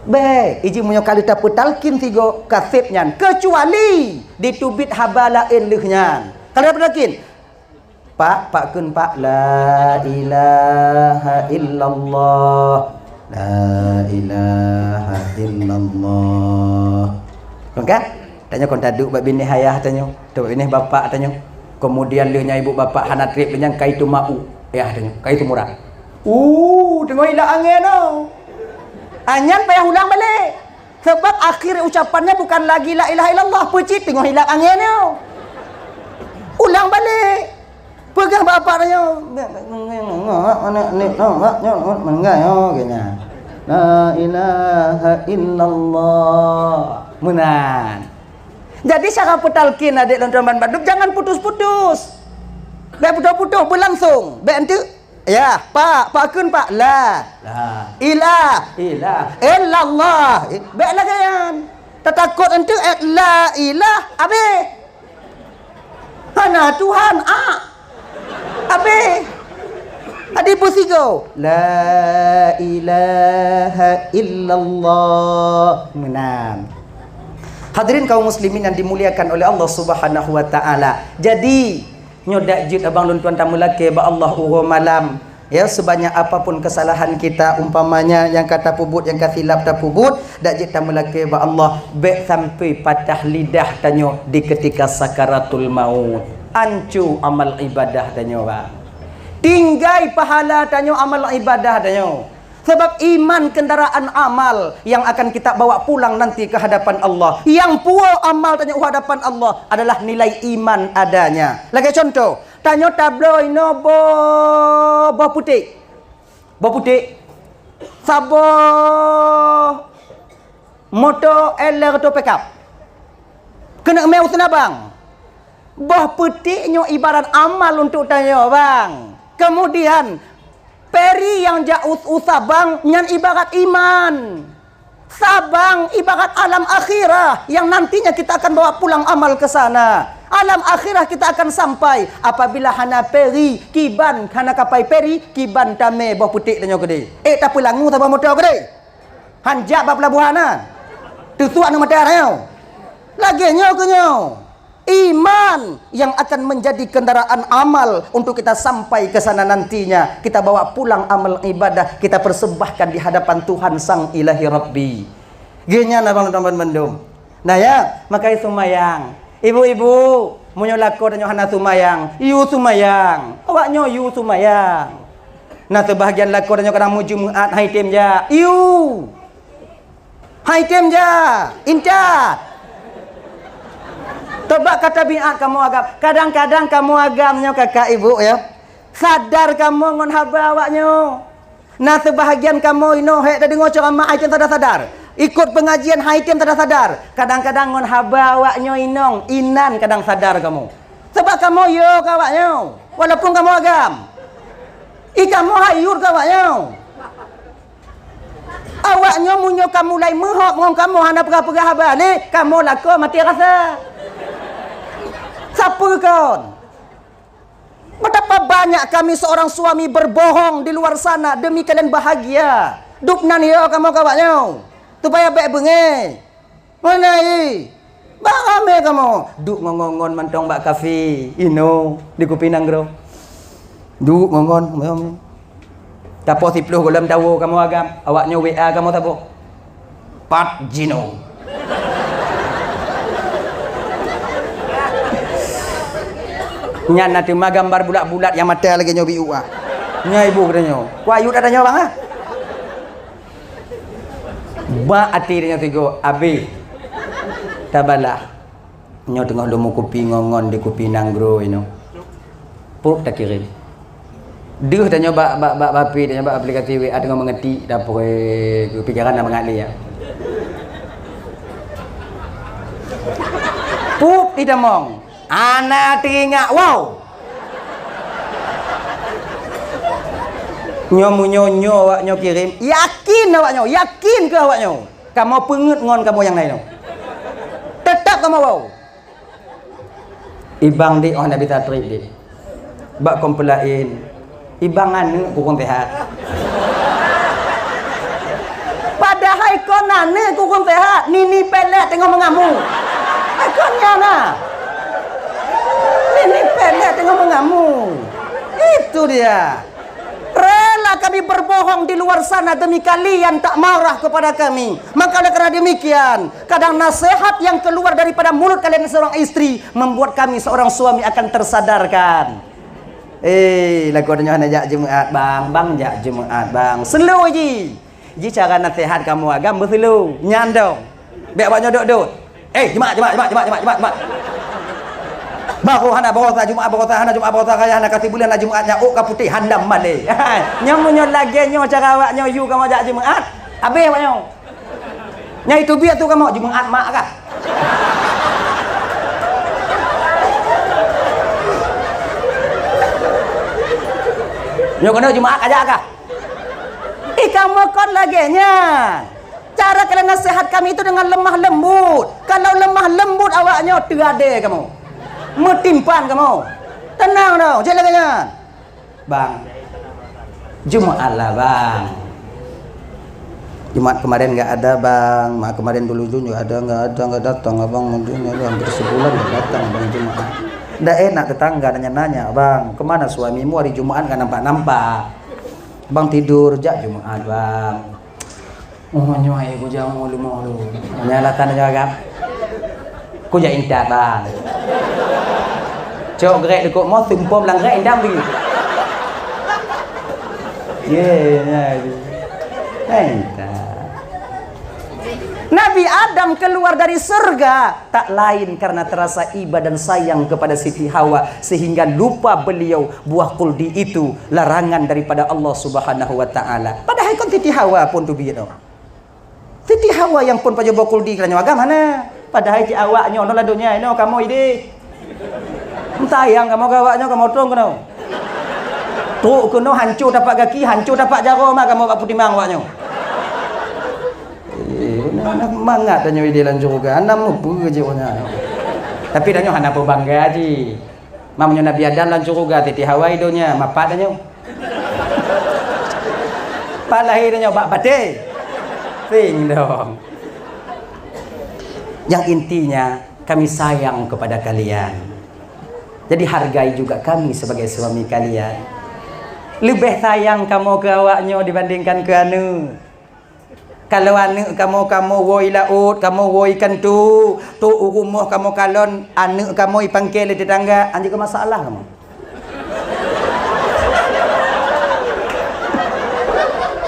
Bèk, iji meunyoe ka lheueh tapeutalkin sigoe kaseb nyan, keucuali diteubiet haba laén lheueh nyan. Ka lheueh tapeutalkin, "Pak, Pak kheun, Pak, la ilaha illallah, la ilaha illallah." Kon ka? Tanyoe kon taduek bak binéh ayah tanyoe, taduek bak binéh bapak tanyoe. Keumudian lheueh nyan ibu bapak hana trép lheueh nyan, ka iteuma'u ayah tanyoe, ka iteumurat. Uh, teungoh ilap angén nyoe. Ah, nyan payah ulang balek. Sabab akhé ucapannya bukan lagi la ilaha illallah, peucit teungoh ilap angén nyoe. Ulang balek. Peugah bak bapak tanyoe. La ilaha illallah. Meunan. Jadi, cara peutalkin adék lôn tuan ban bandum, jangan putus-putus. Bèk putus-putus, beulangsong. Bèk enteuk. Ya, Pak, Pak kheun, Pak. La. La. Ilah. Ilah. Illallah. Bèk lagèe nyan. Tatakot enteuk, eh, la ilah, abéh. Hana Tuhan, ah. Abéh. Adi peusigoe. La ilaha illallah. Meunan. Hadirin kaum muslimin yang dimuliakan oleh Allah Subhanahu wa taala. Jadi, nyoe dak jeuet abang lôn tuan tameulakèe bak Allah uroe malam. Ya, sebanyak apapun kesalahan kita, umpamanya nyang ka tapeubuet, nyang ka silap tapeubuet, dak jeuet tameulakèe bak Allah, bèk sampai patah lidah tanyoe di ketika sakaratul maut. Anco amal ibadah tanyoe, bang. Tinggai pahala tanyoe, amal ibadah tanyoe. Sabab iman kendaraan amal yang akan kita bawa pulang nanti ke hadapan Allah. Nyang puwoe amal tanyoe u hadapan Allah adalah nilai iman adanya. Lagèe contoh, tanyoe tabloe inoe boh, boh puték. Boh puték. Saboh moto L R atau pickup. Keuneuk mè u Seunabang. Boh puték nyoe ibarat amal untuk tanyoe, bang. Kemudian, peri nyang jak u, u Sabang nyan ibarat iman. Sabang ibarat alam akhirah yang nantinya kita akan bawa pulang amal ke sana. Alam akhirah kita akan sampai apabila hana peri, kiban hana kapai peri, kiban tamè boh puték tanyoe keudéh. Eh, tapeulangu saboh moto keudéh. Hanjak bak pelabuhan na. Teusuak aneuk mata tanyoe. Lagèe nyoe keuh nyoe. Iman yang akan menjadi kendaraan amal untuk kita sampai ke sana nantinya. Kita bawa pulang amal ibadah, kita persembahkan di hadapan Tuhan Sang Ilahi Rabbi. Geuh nyan abang teman bandum. Nah ya, makai seumayang. Ibu-ibu, meunyoe lakoe tanyoe hana seumayang, yue seumayang. Awaknyoe yue seumayang. Nah, seubahagian lakoe tanyoe kadang meujeumeut hai tem jak. Yue. Hai tem jak, intat. Tobat ka tabiat kamoe agam. Kadang-kadang kamoe agam nyoe kakak ibu ya. Sadar kamoe ngon haba awaknyoe. Na seubahagian kamoe inoe hék tadeungoe ceuramah hai tem sadar-sadar. Ikot peungajian hai tem sadar-sadar. Kadang-kadang ngon haba awaknyoe inong, inan kadang sadar kamoe. Sabab kamoe yo keu awaknyoe, walaupun kamoe agam. I kamoe hayut keu awaknyoe. Awaknyoe meunyoe ka mulai meuhok ngon kamoe hana peugah-peugah haba lé, kamoe lakoe maté rasa. Sapeue kon? Betapa banyak kami seorang suami berbohong di luar sana demi kalian bahagia. Dub nan yo kamoe keu awaknyoe, supaya bèk beungéh. Meunan i, bak ramé kamoe. Duek ngon-ngon mantong bak kafe, inoe di Kupi Nanggroe. Duek ngon-ngon, tapoh siplôh gohlom tawoe kamoe agam, awaknyoe W A kamoe saboh. Pat jinoe. Nyan na teuma gambar bulat-bulat nyang mata lagèe nyoe biuk ah. Nyan ibu geutanyoe. Wah, yue ata nyoe bang ah. Bak até tanyoe sigoe, abéh. Tabalah. Nyoe teungoh lôn meukupi ngon-ngon di kupi nanggroe inoe. Pop takirém. Deuh tanyoe bak, bak, bak, bak P, tanyoe bak aplikasi W A teungoh meungetik, dapoi keupikiran na mangat lé, ya. Pop itamong. Hana teuingat, wow. Nyoe meunyoe nyoe awak nyoe kirém, yakin awak nyoe, yakin keu awak nyoe. Kamoe peungeut ngon kamoe nyang laén nyoe. Teutap kamoe wow. Ibang di oh Nabi Tatrib di. Bak kompelain. Ibang aneuk kurang sehat. Padahai kon aneuk kurang sehat, nini pelet teungoh meungamu. Hai kon nyan na. Nini pelet teungoh meungamu. Itu dia. Rela kami berbohong di luar sana demi kalian tak marah kepada kami. Maka oleh karena demikian, kadang nasihat yang keluar daripada mulut kalian seorang istri membuat kami seorang suami akan tersadarkan. Eh, lagu nyoe hana jak Jumaat, bang. Bang jak Jumaat, bang. Slow ji. Ji cara nasihat kamoe agam beuslow. Nyan dong. Bèk awak nyoe dot-dot. Eh, Jumaat, Jumaat, Jumaat. Baroe hana baroesa Jumaat, baroesa hana Jumaat, baroesa raya hana kasi buleuen na Jumaat nyan ôk ka putéh handam malèe. Nyoe meunyoe lagèe nyoe cara awak nyoe yue kamoe jak Jumaat, habéh awak nyoe. Nyang itu biet tu kamoe Jumaat mak kah? Nyoe keunoe Jumaat aja kah? Ih, kamoe kon lagèe nyan. Cara kalian nasihat kami itu dengan lemah lembut. Kalau lemah lembut awak nyoe teuadé kamoe. Meutimpan kamoe. Tenang dong, jeuet lagèe nyan. Bang. Jumaat lah, Bang. Jumaat kemarin nggak ada, Bang. Ma kemarin dulu juga ada, nggak ada, nggak datang, Abang. Mungkin ada hampir sebulan nggak datang, Bang, Jumaat. Ndak enak tetangga nanya-nanya, "Bang, kemana suamimu hari Jumaat nggak nampak-nampak?" Bang tidur, jak Jumaat, Bang. Oh, nyoe ayo kujak u leumo lu. Nyan alasan nyoe agam. Kujak intat, Bang. Cok grek dikuk mo, sumpom lam grek indam lagi. Ye, ya. Intat. Nabi Adam keluar dari surga tak lain karena terasa iba dan sayang kepada Siti Hawa, sehingga lupa beliau buah kuldi itu larangan daripada Allah Subhanahu wa Ta'ala. Padahai kon Siti Hawa pun teubiet. Siti Hawa nyang pun pajoh buah kuldi keu tanyoe agam hana. Padahai cit awak nyoe noe lam donya inoe kamoe idéh. Meusayang kamoe keu awak nyoe, kamoe trong keunoe. Trok keunoe hanco tapak gaki, hanco tapak jaroe ma kamoe bak peutimang awak nyoe. Eh, na, na mangat tanyoe idéh lam syeuruga, hana meupeue jih awak nyan. Tapi tanyoe hana peubangga jih. Meunyoe Nabi Adam lam syeuruga, Siti Hawa i donya, mapat tanyoe. Pat lahé tanyoe bak batée. Ping dong. Yang intinya, kami sayang kepada kalian. Jadi hargai juga kami sebagai suami kalian. Leubeh sayang kamoe keu awak nyoe dibandingkan keu aneuk. Kalau aneuk kamoe, kamoe woe laôt, kamoe woe ikan tu, tu u rumoh kamoe kalon, aneuk kamoe ipangke lé tetangga, anjeuet keu masalah kamoe.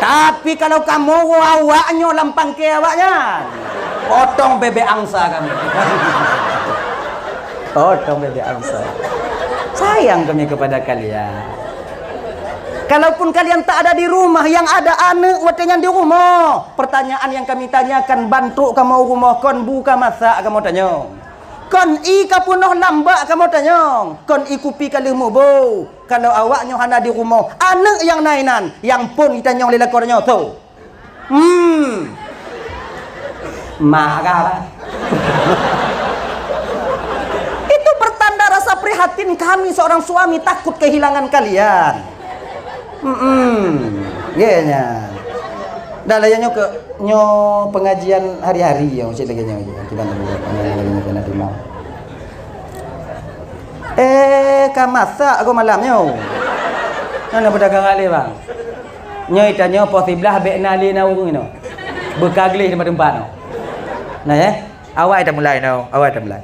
Tapi kalau kamoe woe awak nyoe lam pangke awak nyan, potong bebek angsa kamoe. Potong bebek angsa. Sayang kami kepada kalian. Kalaupun kalian tak ada di rumah, yang ada aneuk watée nyan di rumoh, pertanyaan yang kami tanyakan, ban trok kamoe u rumoh, kon bu ka masak kamoe tanyong. Kon ié ka peunoh lam bak kamoe tanyong. Kon ié kupi ka lheueh muboh. Kalau awak nyoe hana di rumoh, aneuk nyang na inan, nyang phon itanyong lé lakoe nyoe, so. Hmm. Mak kah, Bang? Itu pertanda rasa prihatin kami seorang suami takut kehilangan kalian. Hmm. Ye nya. Dah lah nyoe ke nyoe pengajian hari-hari ya, cit lagée nyoe je. Tiban lagée nyoe kena terima. Eh, ka masak aku malam nyoe. Nyoe na pedagang alé, Bang. Nyoe itanyoe poh siblaih bék na lé na ureuëng inoe. Beuka gleh teumpat-teumpat nyoe. Nah, ya. Awai tamulai nyoe, awai tamulai.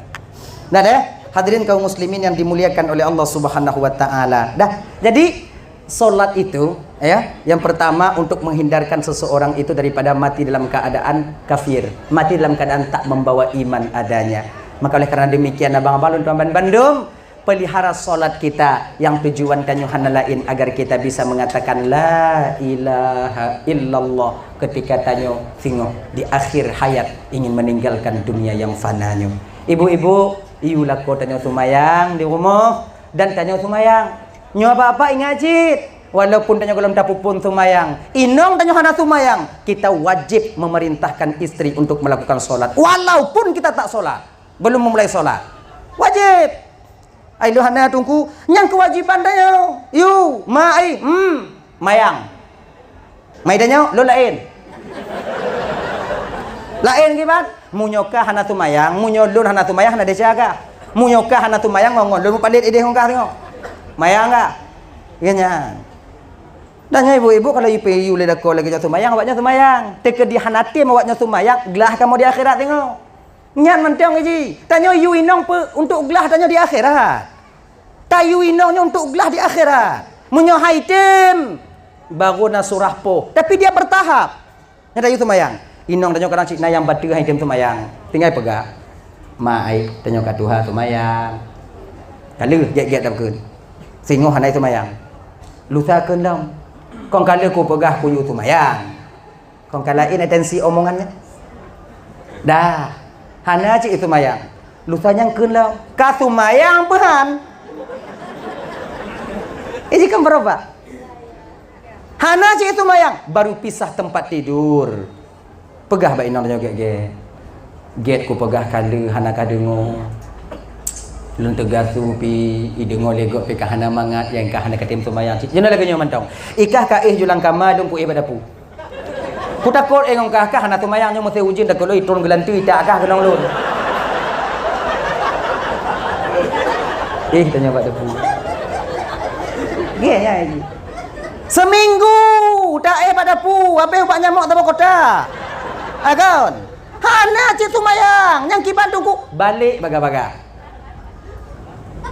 Nah, deh, hadirin kaum muslimin yang dimuliakan oleh Allah Subhanahu wa taala. Dah, jadi salat itu, ya, yang pertama untuk menghindarkan seseorang itu daripada mati dalam keadaan kafir, mati dalam keadaan tak membawa iman adanya. Maka oleh karena demikian, abang-abang lôn tuan ban bandum, pelihara salat kita yang tujuan tanyoe hana lain agar kita bisa mengatakan la ilaha illallah ketika tanyoe singoh di akhir hayat ingin meninggalkan dunia yang fana nyoe. Ibu-ibu, iyue lakoe tanyoe seumayang di rumoh dan tanyoe seumayang. Nyoe bapak ingat cit, walaupun tanyoe gohlom tapeuphon seumayang, inong tanyoe hana seumayang, kita wajib memerintahkan istri untuk melakukan salat walaupun kita tak salat, belum memulai salat. Wajib. Ai lôn hana teungku, nyang keuwajiban tanyoe. Yu, ma ai, hmm, mayang. Mai tanyoe, lôn laén. Laén kiban? Meunyoe kah hana seumayang, meunyoe lôn hana seumayang, hana desya kah. Meunyoe kah hana seumayang, ngon-ngon lôn mupalét idéh ngon kah singoh. Mayang kah? Iya nyan. Dan nyan ibu-ibu kalau ipeu lé lakoe lagée nyoe seumayang, awak nyoe seumayang. Teukeudi hana tem awak nyoe seumayang, glah kamoe di akhirat singoh. Nyan mantong ji. Tanyoe yue inong peu untuk glah tanyoe di akhirat. Tayue inong nyoe untuk glah di akhirat. Meunyoe hai tem, baru na surah poh. Tapi dia bertahap. Nyan tayue seumayang. Inong tanyoe kadang cit na nyang bateue hai tem seumayang. Tinggai peugah, "Ma ai, tanyoe ka tuha seumayang." Ka lheueh gét-gét tabeukeuen. Singoh hana seumayang. Lusa kheun lom. Kon ka lheueh kupeugah kuyue seumayang. Kon ka laén atensi omongan nyan. Dah, hana cit seumayang. Lusa nyang kheun lom. Ka seumayang peuhan. Eh, jikheun barobah. Hana cit seumayang, baru pisah tempat tidur. Peugah bak inong tanyoe gét-gét. Gét kupeugah ka lheueh hana kadeungoe. Lôn teugasu pi, ideungoe lé gob pi ka hana mangat, nyang ka hana katem seumayang cit. Jinoe lagée nyoe mantong. Ikah ka éh ju lam kama, lôn kuéh bak dapu. Kutakot éh ngon kah, kah hana seumayang nyoe meusé ujeuen takot lôn itron geulanteue itak kah keunong lôn. Éh tanyoe bak dapu. Gét nyan. Seminggu taéh bak dapu, habéh ubat nyamok saboh kota. Agon. Hana cit seumayang, nyang kiban teungku balek baga-baga.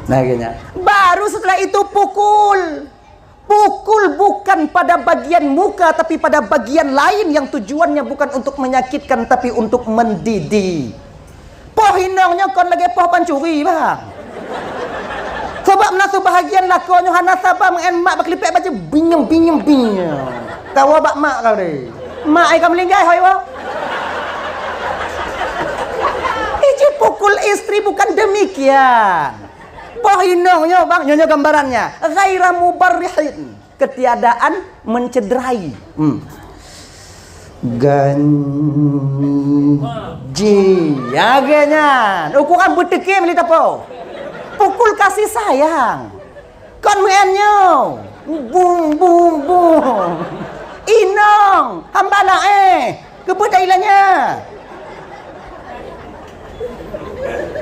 Nah, akhirnya. Baru setelah itu pukul. Pukul bukan pada bagian muka, tapi pada bagian lain yang tujuannya bukan untuk menyakitkan, tapi untuk mendidik. Poh inong nyoe kon lagée poh pancuri, bang. Sabab na seubahagian lakoe nyoe hana saba meu'en mak bak klipek bajée, binyong, binyong, binyong. Kawa bak mak kau deh. Mak ai ka meulinggai hoi wo. Iji pukul istri bukan demikian. Poh inong nyoe, bang, nyoe, nyoe gambarannya. Ghaira mubarrihin. Ketiadaan mencederai. Hmm. Ganji. Ya, lagée nyan. Ukuran beuteukem li tapo. Pukul kasih sayang. Kon meu'en nyoe. Bung, bung, bung. Inong, hamba laén. Keupeue tailanya?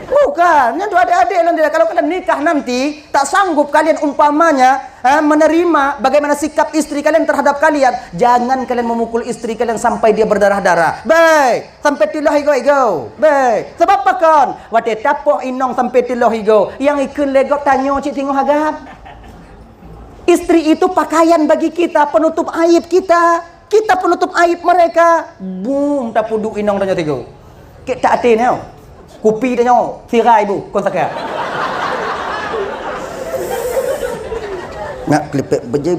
Bukan, nyan tu adik-adik lôn tidak. Kalau kalian nikah nanti, tak sanggup kalian umpamanya, ha, menerima bagaimana sikap istri kalian terhadap kalian, jangan kalian memukul istri kalian sampai dia berdarah-darah. Baik, sampai tiloh igo-igo. Baik, sebab apa kon? Watée tapoh inong sampai tiloh igo, nyang ikheun lé gob tanyoe cit singoh agam. Istri itu pakaian bagi kita, penutup aib kita. Kita penutup aib mereka. Bum, tapeuduek inong tanyoe tigo. Kek tak até nyoe. Kupi tanyoe, sira ibu, kon saka. Nak klipek beje,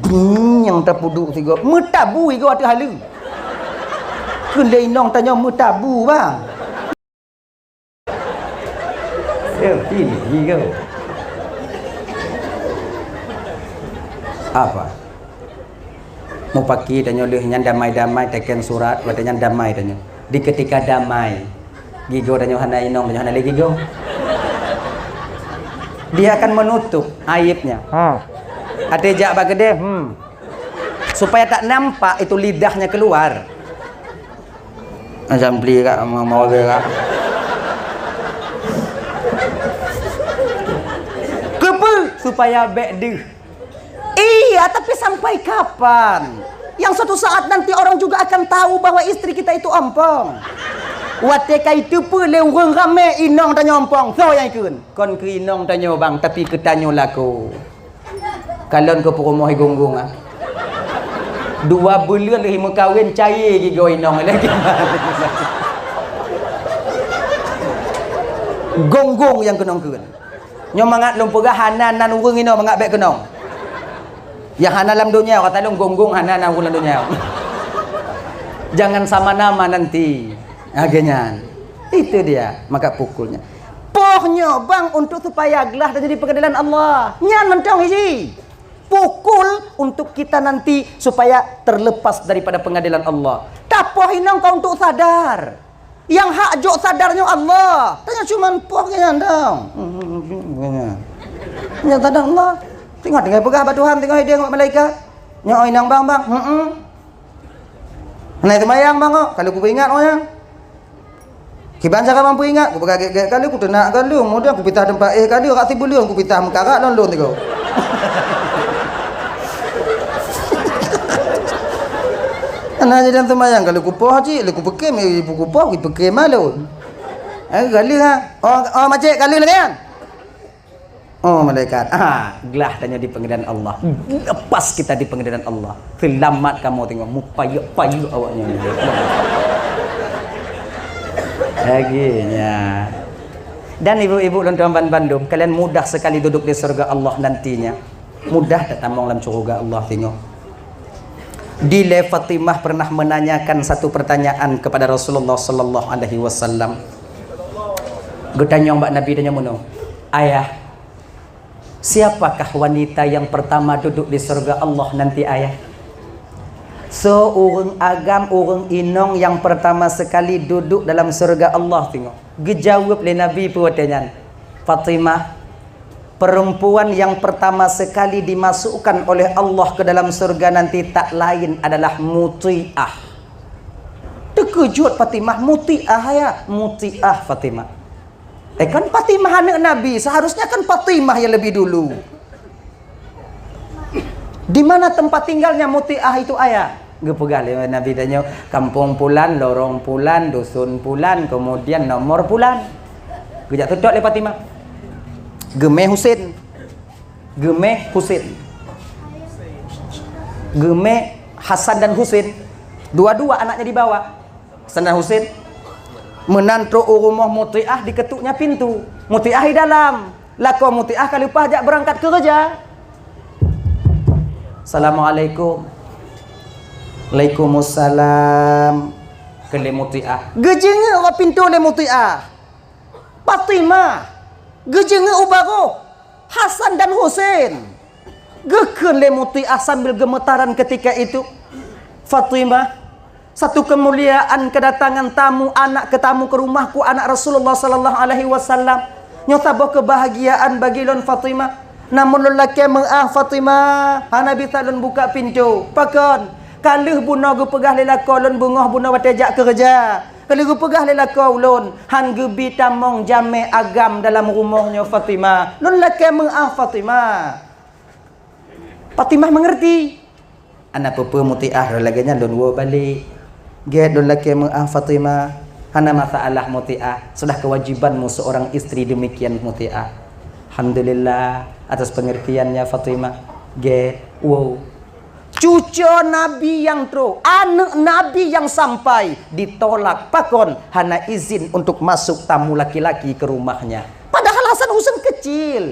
bum, nyang tapeuduek tigo. Meutabu igo ateueh haleue. Kheun lé inong tanyoe meutabu, bang. Eh, pilih gigoe. Apa? Mupaki tanyoe lheueh nyan damai-damai, teken surat, watée nyan damai tanyoe. Di ketika damai, gigoe tanyoe hana inong, tanyoe hana lé gigoe. Dia akan menutup aibnya. Ha. Até jak bak keudè, hmm. Supaya tak nampak itu lidahnya keluar. Macam beli kak, mau, mau ke kak. Kepe? Supaya bèk deuh. Iya, tapi sampai kapan? Yang suatu saat nanti orang juga akan tahu bahwa istri kita itu ompong. Watèe ka iteupeue lé ureueng ramè inong tanyoe ompong, soe nyang ikheun? Kon keu inong tanyoe bang, tapi keu tanyoe lakoe. Kalon keu peurumoh i Gunggong ah. Dua buleuen lheueh meukawen cayé gigoe inong lagi. Gong-gong nyang keunong kheun. Nyoe mangat lôn peugah hana nan ureuëng inoe mangat bék keunong. Nyang hana lam donya, kata lôn gong-gong hana nan ureuëng lam donya. Jangan sama nama nanti. Lagée nyan. Itu dia, maka pukulnya. Poh nyoe bang untuk supaya glah dan jadi pengadilan Allah. Nyan mantong hiji. Pukul untuk kita nanti supaya terlepas daripada pengadilan Allah. Tapoh inong kau untuk sadar. Yang hak jok sadar nyoe Allah. Tanyoe cuman poh geuh nyan dong. Nyan sadar Allah. Tengok tinggai peugah bak Tuhan, tengok idéh ngon malaikat. Nyoe inong bang, bang. Heeh. Hana teumayang bang kok. Kalau kupeuingat oh nyang. Kiban cara bang peuingat, kupeugah gét-gét kali, kuteunak kali, kemudian kupisah teumpat éh kali, rak sibuleuen kupisah meukarat lôn lôn tiga. Hana jadi seumayang kali kupoh cit, lé kupeukém, eh, kupoh, kupeukém lôn. Eh, kali ha. Oh, oh, macet kali lagi kan? Oh, malaikat. Ah, glah tanyoe di pengadilan Allah. Lepas kita di pengadilan Allah. Selamat kamu tengok. Mupayuk-payuk awaknya. Lagi nya. Dan ibu-ibu lôn tuan ban bandum, kalian mudah sekali duduk di surga Allah nantinya. Mudah tatamong lam syurga Allah tengok. Dilée Fatimah pernah menanyakan satu pertanyaan kepada Rasulullah sallallahu alaihi wasallam. Geutanyong bak Nabi, tanyong meunoe, "Ayah, siapakah wanita yang pertama duduk di surga Allah nanti, Ayah?" So ureuëng agam, ureuëng inong yang pertama sekali duduk dalam surga Allah tengok. Geujaweueb lé Nabi peue watée nyan, "Fatimah, perempuan yang pertama sekali dimasukkan oleh Allah ke dalam surga nanti tak lain adalah Mutiah." Teukeujot Fatimah, "Mutiah ya?" "Mutiah, Fatimah." Eh, kan Fatimah aneuk Nabi, seharusnya kan Fatimah yang lebih dulu. "Di mana tempat tinggalnya Mutiah itu, Ayah?" Geupeugah lé Nabi tanyoe, "Kampung pulan, lorong pulan, dusun pulan, kemudian nomor pulan." Geujak teutot lé Fatimah. Geumé Husen. Geumé Husen. Geumé Hasan dan Husen. Dua-dua anaknya dibawa. Hasan dan Husen. Meunan trok u rumoh Mutiah, diketuknya pintu. Mutiah di dalam. Lakoe Mutiah ka leupah jak beurangkat keureuja. "Assalamualaikum." "Waalaikumsalam." Kheun lé Mutiah. Geujeungeuk bak pintoe lé Mutiah. Fatimah. Geujeungeuk u barôh Hasan dan Husen. Geukheun lé Mutiah sambil geumetaran ketika itu, "Fatimah, satu kemuliaan kedatangan tamu, anak keu tamu keu rumahku, anak Rasulullah sallallahu alaihi wasallam. Nyoe saboh keubahgiaan bagi lôn, Fatimah. Namun lôn lakée meuáh, Fatimah, hana bisa lôn buka pintoe. Pakon? Ka lheueh bunoe geupeugah lé lakoe lôn beungoh bunoe watée jak keureuja. Ka lheueh geupeugah lé lakoe ulôn, han geubi tamong jamé agam dalam rumoh nyoe, Fatimah. Lôn lakée meuáh, Fatimah." Fatimah mengerti. Hana peue-peue Mutiah, lagée nyan lôn woe balek. Gét lôn lakée meuáh Fatimah. Hana masalah Mutiah, sudah kewajibanmu seorang istri demikian Mutiah. Alhamdulillah atas pengertiannya Fatimah. Gét, woe. Cuco Nabi nyang trok, aneuk Nabi nyang sampai ditolak pakon hana izin untuk masuk tamu laki-laki ke rumahnya. Padahal Hasan Husen kecil.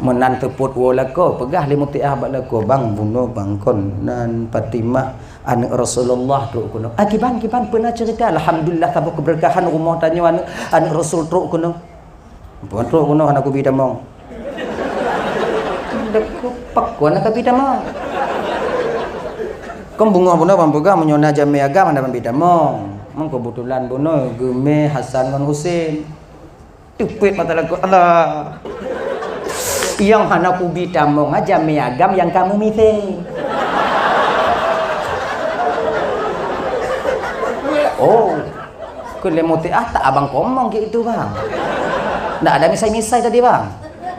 Meunan teupot woe lakoe, peugah lé Mutiah bak lakoe, "Bang, bunoe bang kon nan Fatimah aneuk Rasulullah trok keunoe." "Ah, kiban, kiban, peue na ceurita?" "Alhamdulillah, saboh keubeureukatan rumoh tanyoe aneuk, aneuk Rasul trok keunoe." "Bunoe trok keunoe hana kubi tamong." "Pakon hana kabi tamong?" "Kon beungoh bunoe bang peugah meunyoe na jamé agam hana ban bi tamong. Meukeubeutulan bunoe geumé Hasan ngon Husen." Teupet mata lakoe, "Alah. Nyang hana kubi tamong aja mie agam nyang kamu misé." Oh, keu lé Mutiah tak abang komong gitu, Bang. Ndak ada misai-misai tadi, Bang.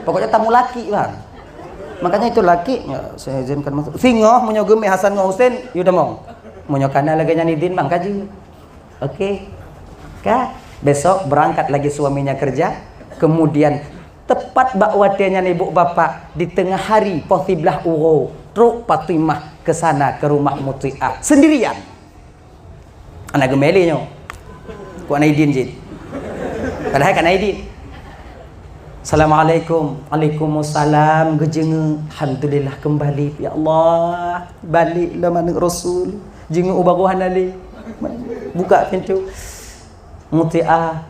Pokoknya tamu laki, Bang. Makanya itu laki, ya, saya izinkan masuk. Singoh meunyoe geumé Hasan ngon Husen, yue tamong. Meunyoe kana lagée nyan idin, Bang, ka jeuet. Oke. Ka, besok berangkat lagi suaminya kerja. Kemudian tepat bak watée nyan ibu bapak di tengah hari poh siblaih uroe trok Fatimah ke sana ke rumah Mutiah sendirian. Anak geumeli nyoe. Ku anak idin jih. Padahai ka na idin. "Assalamualaikum." "Waalaikumsalam." Geujeungeuk. "Alhamdulillah keumbali, ya Allah. Balek lom aneuk Rasul." Jeungeuk u bagoe hana lé. Buka pintoe. Mutiah.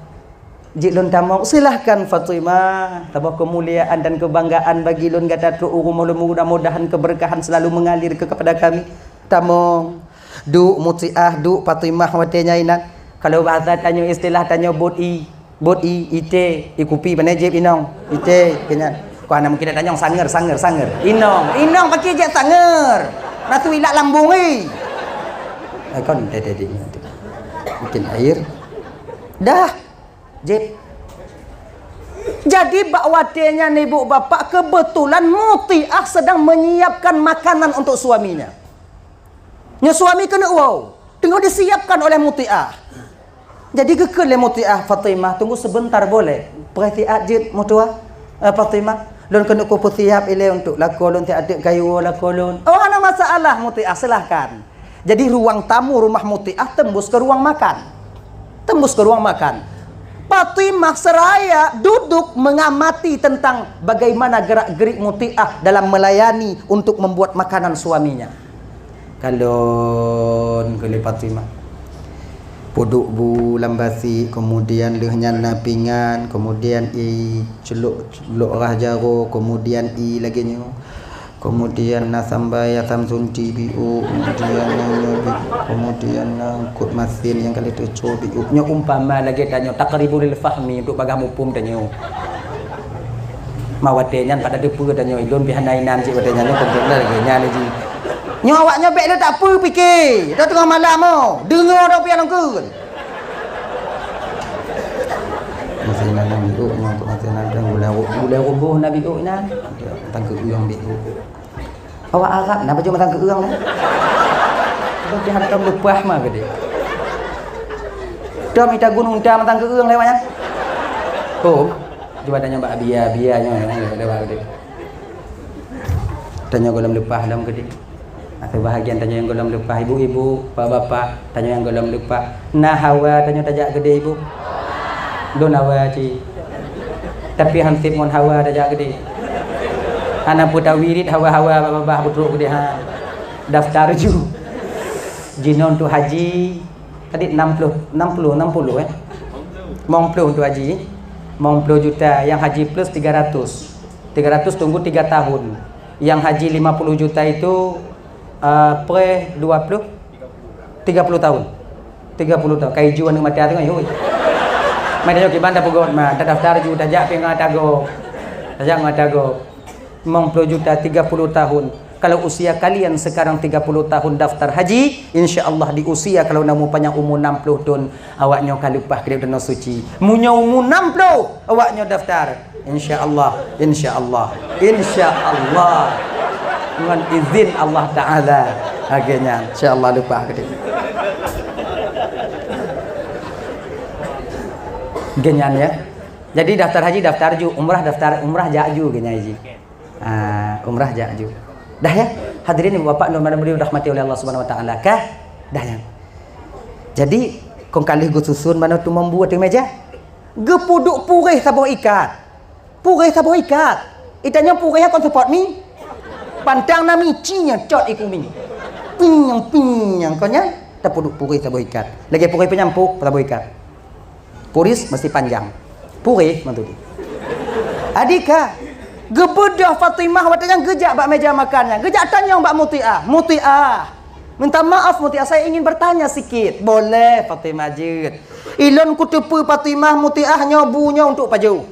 "Jeuet lôn tamong." "Silahkan Fatimah. Saboh keumuliaan dan keubanggaan bagi lôn gata trok u rumoh lôn. Mudah-mudahan keberkahan selalu mengalir ke, kepada kami." Tamong. Duek Mutiah, duek Fatimah watée nyan inan. Kalau bahasa tanyoe, istilah tanyoe, bot ie. Bot ie, ie té, ie kupi, pane jieb inong. Ie té, keu nyan. Kok hana mungkin tanyong, sanger, sanger, sanger. Inong, inong pakri jieb sanger. Na su ilak lambung, eh. Eh, kon, té, té, té, té. Bikin air. Dah. Jieb. Jadi, bak watée nyan ibu bapak, kebetulan Mutiah sedang menyiapkan makanan untuk suaminya. Nyoe suami keuneuk woe, teungoh disiapkan oleh Mutiah. Jadi geukheun lé Mutiah, "Fatimah, tunggu sebentar boleh? Preh siat jeuet, meutuah, eh, Fatimah. Lôn keuneuk kupeusiap ilée untuk lakoe lôn, siat teuk kayue lakoe lôn." "Oh, hana masalah, Mutiah, silahkan." Jadi ruang tamu rumah Mutiah tembus ke ruang makan. Tembus ke ruang makan. Fatimah seraya duduk mengamati tentang bagaimana gerak-gerik Mutiah dalam melayani untuk membuat makanan suaminya. Kalon keu lé Fatimah. Peuduek bu lam basi, kemudian lheueh nyan na pingan, kemudian ie ceulok, ceulok rhah jaroe, kemudian ie lagée nyoe. Kemudian na sambal asam sunti biôk, kemudian na nyoe biôk, kemudian na eungkôt masin nyang ka lheueh teucue biôk. Nyoe umpama lagée tanyoe taqribul fahmi untuk bagaih muphom tanyoe. Ma watée nyan pada teupeue tanyoe, ilôn pih hana inan cit watée nyan, nyoe komplek lagée nyan ji. Nyoe awak nyoe bék lé tapeue pike, dah teungoh malam oh, deungoe dah pian lôn kheun. Masih na biôk nyoe, masih na gulai, gulai ruboh na biôk nyan. Tangkeueng biôk. Awak Arab na baju matang keueung na. Bagi hantom leupah ma geude. Tom ita gunong unta matang keueung lewat nyan. Hom. Cuba tanya bak bia, bia nyoe, nyoe, nyoe, lewat geude. Tanyoe gohlom leupah lom geude. Atau bahagian tanyoe nyang gohlom leupah, ibu-ibu, bapak-bapak, tanyoe nyang gohlom leupah. Na hawa tanyoe tajak geude, ibu? Lôn hawa cit. Tapi han sép ngon hawa tajak geude. Hana peue tawirit hawa-hawa babah beutrok geude ha. Daftar ju. Jinoe untuk haji tadi enam puluh, enam puluh, enam puluh eh. Limong puluh untuk haji. Limong puluh juta, yang haji plus tiga ratus. Tiga ratus tunggu tiga tahun. Yang haji lima puluh juta itu, uh, pre dua puluh, tiga puluh tahun. Tiga puluh tahun. Kai ju aneuk mata tengok, yoi. Mai tanyoe kiban dah peugöt ma, ta daftar ju tajak pih ngon ata gob. Tajak ngon ata gob. Limong puluh juta tiga puluh tahun. Kalau usia kalian sekarang tiga puluh tahun daftar haji, insya Allah di usia kalau na umur panjang umur enam puluh tahun, awak nyoe ka leupah keudeh u Danau Suci. Meunyoe umur enam puluh, awak nyoe daftar. Insya Allah, insya Allah, insya Allah. Ngon izin Allah Taala. Lagée nyan, insya Allah leupah keudeh. Lagée nyan ya. Jadi daftar haji daftar ju, umrah daftar, umrah jak ju lagée nyan ji. Ah, umrah jak ju. Dah ya. Hadirin ibu bapak dan beliau rahmati oleh Allah Subhanahu wa taala kah? Dah nyan. Jadi, kon ka lheueh geususun manoe teumambu ateueh meja. Geupeuduek puréh saboh ikat. Puréh saboh ikat. Ikat nyan puréh kon seupôt mi. Pantang na mi, ci nyan cot iku mi. Pinyang, pinyang kon nyan tapeuduek puréh saboh ikat. Lagée puréh peunyampôh saboh ikat. Puris mesti panjang. Puréh mantu di. Adika, geubeudôh Fatimah watée nyan geujak bak meja makan nyan. Geujak tanyong bak Mutiah. "Mutiah, minta maaf Mutiah, saya ingin bertanya sikit." "Boleh Fatimah jeuet." "Ilôn kuteupeue Fatimah, Mutiah, nyoe bu nyoe untuk pajoh.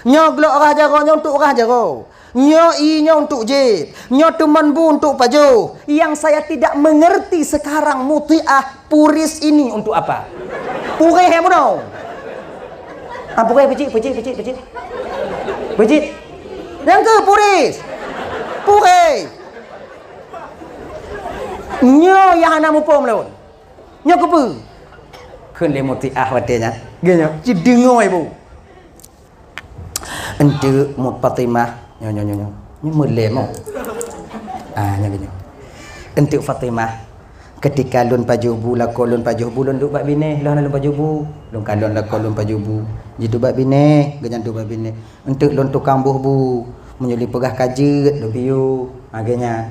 Nyoe glok rhah jaroe nyoe untuk rhah jaroe. Nyoe ie nyoe untuk jieb. Nyoe teumon bu untuk pajoh. Yang saya tidak mengerti sekarang Mutiah, puris ini untuk apa?" Puréh nyang bunoe. Ah, puréh peucit, peucit, peucit, peucit. Peucit. Nyang keu puris. Puréh. Nyoe nyang hana muphom lôn. Nyoe keupeue? Kheun lé Mutiah watée nyan. Geuh nyoe, ci deungoe bu. Enteuk Mut Fatimah, nyoe, nyoe, nyoe, nyoe. Nyoe meulém, oh. Ah, nyoe, nyoe. Enteuk Fatimah. Keutika lôn pajoh bu, lakoe lôn pajoh bu, lôn duek bak binéh, lôn hana lôn pajoh bu. Lôn kalon lakoe lôn pajoh bu. Jiduek bak binéh, geuhnyan duek bak binéh. Eunteuk lôn tukang boh bu, meunyoe lôn peugah ka jeuet, lôn piôh. Ha, geuhnyan.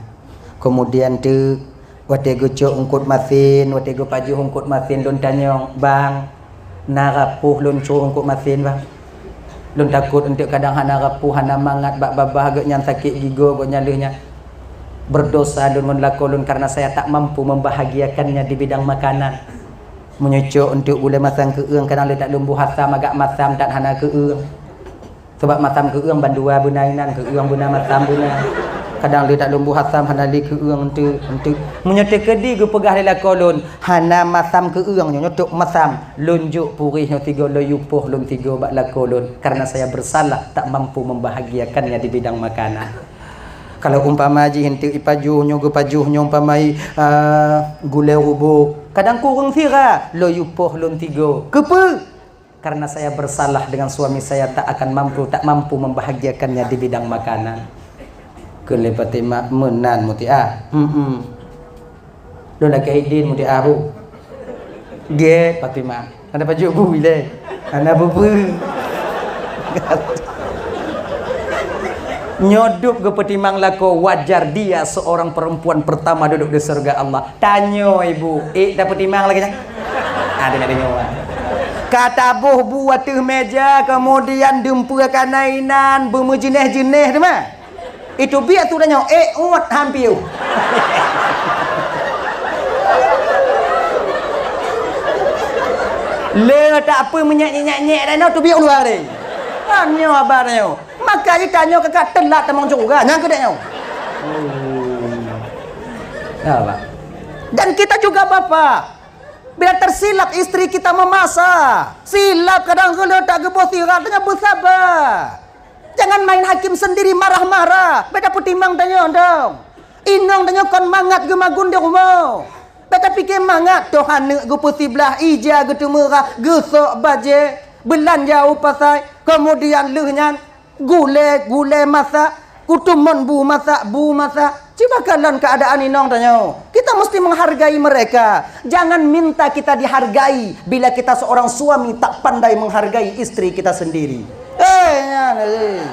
Keumudian teuk, watée geucok eungkot masin, watée geupajoh eungkot masin, lôn tanyong, "Bang, na rapoh lôn cok eungkot masin, Bang?" Lôn takot eunteuk kadang hana rapoh, hana mangat bak babah, geuhnyan sakét gigoe, geuhnyan lheueh nyan berdosa lôn ngon lakoe lôn karena saya tak mampu membahagiakannya di bidang makanan. Meunyoe cok eunteuk gulée masam keueueng, kadang lé that lôn boh asam agak masam that hana keueueng. Sabab masam keueueng bandua beuna inan, keueueng beuna masam beuna. Kadang lé that lôn boh asam hana lé keueueng eunteuk, eunteuk. Meunyoe teukeudi geupeugah lé lakoe lôn, hana masam keueueng nyoe, nyoe tok masam. Lôn jok puréh nyoe sigoe, lôn yue poh lôn sigoe bak lakoe lôn, karena saya bersalah tak mampu membahagiakannya di bidang makanan. Kalau umpama jih eunteuk ipajoh nyoe, geupajoh nyoe umpama i, ah, gulée rubôk, kadang kureueng sira, lôn yue poh lôn sigoe. Keupeue? Karena saya bersalah dengan suami saya, tak akan mampu, tak mampu membahagiakannya di bidang makanan. Kheun lé Fatimah, "Meunan Mutiah." "Hmm, hmm." "Lôn lakée idin Mutiah, Bu." "Gét Fatimah. Hana pajoh bu ilée. Hana bu-bu." Nyoe dub geupeutimang lakoe, wajar dia seorang perempuan pertama duduk di surga Allah. Tanyoe ibu, ék tapeutimang lagée nyan? Ada nyan deungoe. Ka taboh bu ateueh meja, kemudian dumpeue kana inan, beumeujeunéh-jeunéh teuma. Itu biet tu tanyoe, ék uet han piôh. Le tak peue meunyak-nyak-nyak dah nyoe, tu biet luwa deh. Kan nyoe haba tanyoe. Maka jih tanyoe ka teulat tamong syeuruga, nyang keudeh nyoe. Ya, Pak. Dan kita juga bapak, bila tersilap istri kita memaksa, silap kadang geuletak geuboh sirat, tanyoe beusaba. Jangan main hakim sendiri marah-marah. Beda peutimang tanyoe dong. Inong tanyoe kon mangat geumagun di rumoh. Beda pike mangat toh aneuk geupeusiblah, ija geuteumeurah, geusok bajée, beulanja u pasai, kemudian lheueh nyan gulée, gulée masak, kutumon bu masak, bu masak. Cuba kalon keadaan inong tanyoe. Kita mesti menghargai mereka. Jangan minta kita dihargai bila kita seorang suami tak pandai menghargai istri kita sendiri. Eh, nyan, eh.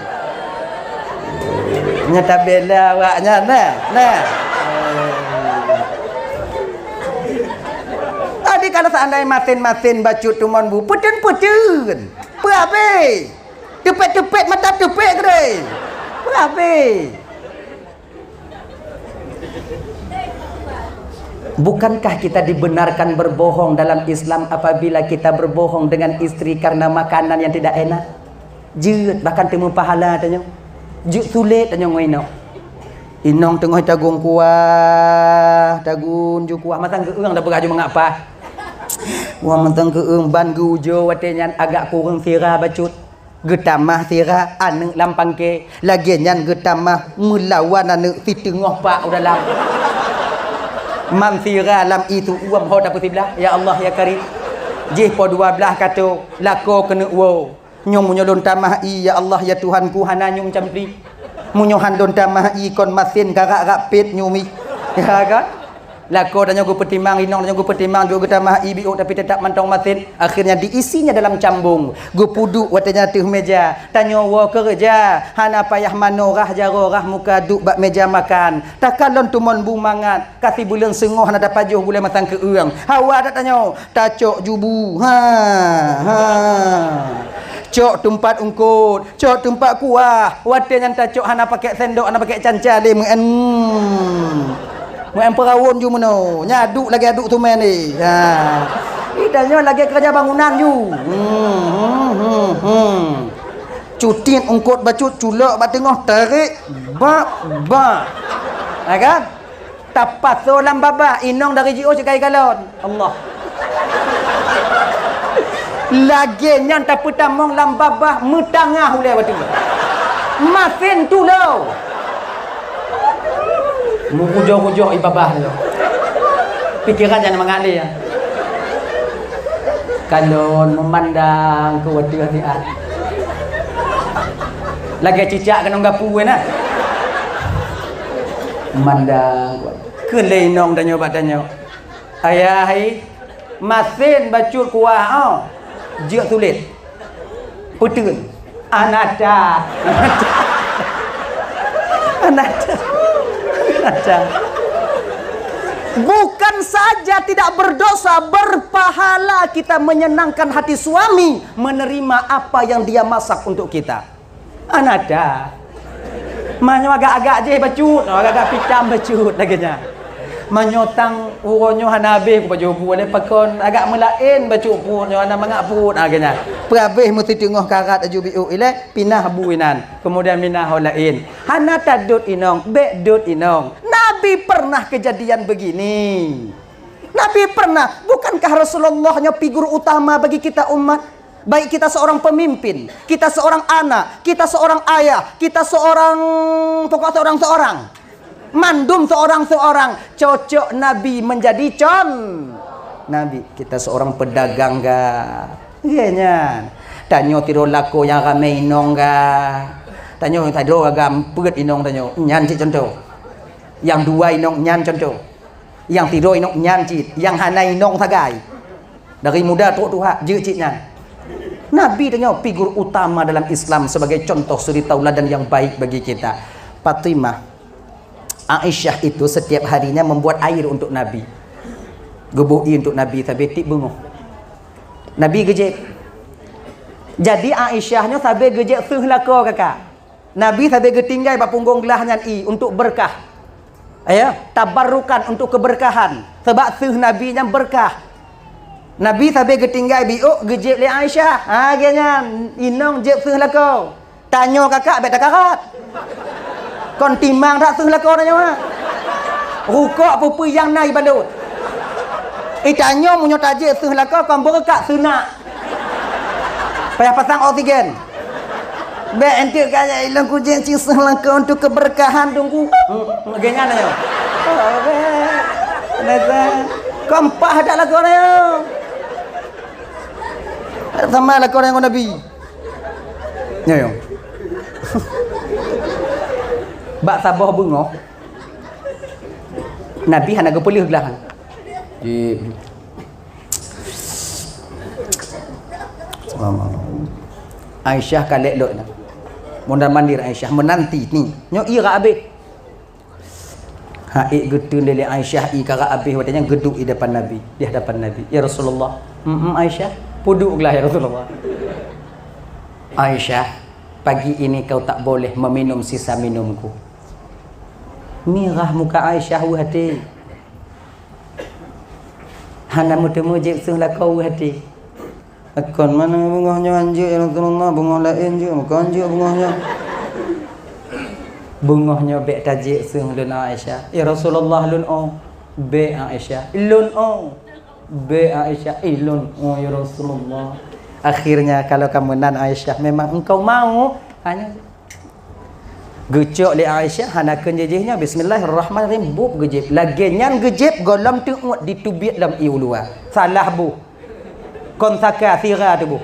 Nyata bela awak nyan, nah, nah. Jadi kalau seandai masin-masin bacut tumon bu, peten-peten. Peue habéh? Teupat-teupat mata teupat keudeh. Peue habéh? Bukankah kita dibenarkan berbohong dalam Islam apabila kita berbohong dengan istri karena makanan yang tidak enak? Jeuet, bahkan teumeupahala tanyoe. Jeuet sulet tanyoe ngon inong. Inong teungoh taguen kuah, taguen ju kuah, mantong keueung tapeugah ju mangat paih. Wah, mantong keueung ban geuujoe watée nyan agak kureueng sira bacut. Geutamah sira aneuk lam pangke, lagée nyan geutamah meulawan aneuk siteungoh pak u dalam. Mam sira lam ié su uem ho tapeusiblah, ya Allah ya Karim. Jih po dua blaih kato, lakoe keuneuk woe. Nyoe meunyoe lôn tamah ié, ya Allah ya Tuhanku, hana nyum campli. Meunyoe han lôn tamah ié kon masen karak-rak pet nyum ié. Ya kan? Lakoe tanyoe geupeutimang, inong tanyoe geupeutimang, jeuet geutamah ié biôk, tapi teutap mantong masen. Akhirnya diisinya dalam cambong. Geupeuduek watée nyan ateueh meja. Tanyoe woe keureuja, hana payah manoe rhah jaroe rhah muka duek bak meja makan. Takalon tumon bu mangat, ka sibuleuen seungoh hana tapajoh gulée masang keueung. Hawa that tanyoe, tacok ju bu. Ha, ha. Cok teumpat eungkot. Cok teumpat kuah, watée nyan tacok hana pakék sendok, hana pakék canca lé meu'en. Meu'en peurawon ju meunoe, nyan aduk lagée aduk tumen lé. Ha. Ih, dan nyoe lagée keureuja bangunan ju. Hmm, hmm, hmm, hmm. Cutiet eungkot bacut culok bak teungoh tarék bak, bak. Ha kan? Tapasoe lam babah, inong dari jiôh sikai galon. Allah. Lagée nyan tapeutamong lam babah meutangah ulée watée. Masen tulo. Meukujoh-kujoh i babah tu. Pikeran nyan mangat lé, ya. Kalon meumandang keu watée siat. Lagée cicak keunong gapu, nah. Mandang. Kheun lé inong tanyoe bak tanyoe, Ayah hai, masen bacut kuah oh. Jeuet sulet. Peuteuet. Anata. Anata. Anata. Bukan saja tidak berdosa, berpahala kita menyenangkan hati suami, menerima apa yang dia masak untuk kita. Anata. Manyoe agak-agak jih bacut, agak-agak pitam bacut lagèe nyan. Manyoe tang uroe nyoe hana habéh kupajoh bu lé pakon agak meulaén bacut pruet nyoe hana mangat pruet lagèe nyan. Peuhabéh meusiteungoh karat aju biôk ilèe pinah bu inan, kemudian pinah ho laén. Hana tadot inong, bèk dot inong. Nabi pernah kejadian begini. Nabi pernah, bukankah Rasulullah nyoe figur utama bagi kita umat? Baik kita seorang pemimpin, kita seorang anak, kita seorang ayah, kita seorang, pokok seorang-seorang. Mandum seorang-seorang cocok Nabi menjadi con-, Nabi. Kita seorang pedagang ga? Iya nyan. Tanyoe tiroe lakoe nyang ramé inong ga? Tanyoe tiroe agam peuet inong tanyoe. Nyan cit contoh. Nyang dua inong nyan contoh. Nyang tiroe inong nyan cit. Nyang hana inong sagai. Dari muda trok tuha, jeuet cit nyan. Nabi tanyoe figur utama dalam Islam sebagai contoh suri tauladan yang baik bagi kita. Fatimah, Aisyah itu setiap harinya membuat air untuk Nabi. Geuboh ié untuk Nabi sabe tiep beungoh. Nabi geujép. Jadi Aisyah nyoe sabe geujép seuh lakoe kakak. Nabi sabe geutinggai bak punggong glah nyan ié untuk beurkah. Ya, tabarrukan untuk keberkahan. Sebab seuh Nabi nyan beurkah. Nabi sabe geutinggai biôk geujép lé Aisyah. Ha, lagèe nyan, inong jép seuh lakoe. Tanyoe kakak bèk takarat. Kon timang that seuh lakoe tanyoe, ha. Rukok peue-peue nyang na ibalot. Eh, tanyoe meunyoe tajép seuh lakoe kon beureukat seunak. Payah pasang oksigen. Bèk enteuk kaya ilong kujeng cing seuh lakoe untuk keberkahan dongku. Hmm, lagèe nyan ayo. Kenapa? Kompah dak lakoe nyoe. Sama lakoe ngon Nabi. Nyoe. Bak saboh beungoh Nabi hana geupeuleueh glah. Di Aisyah kalek lok na. Mondar mandir Aisyah menanti ni. Nyoe ié rak abéh. Hai geuteun lé Aisyah ié ka rak abéh watèe nyan geuduek di depan Nabi, di hadapan Nabi. Ya Rasulullah. Hmm, Aisyah, peuduek glah ya Rasulullah. Aisyah, pagi ini kau tak boleh meminum sisa minumku. Mirah muka Aisyah weuh até. Hana meuteumé jép seuh lakoe weuh até. Kon mana beungoh nyoe anjeuk ya Rasulullah, beungoh laén jeuet, kon anjeuk beungoh nyoe. Beungoh nyoe bèk tajép seuh lôn Aisyah. Ya Rasulullah lôn o. Bèk Aisyah. Lôn o. Bèk Aisyah. Ih lôn o ya Rasulullah. Akhirnya kalau kamu nan Aisyah memang engkau mau hanya Geucok lé Aisyah hana kheun jih-jih nyoe, bismillahirrahmanirrahim, bup geujép. Lagèe nyan geujép gohlom teuôt diteubiet lom ié u luwa. Salah buh. Kon saka sira teuh buh.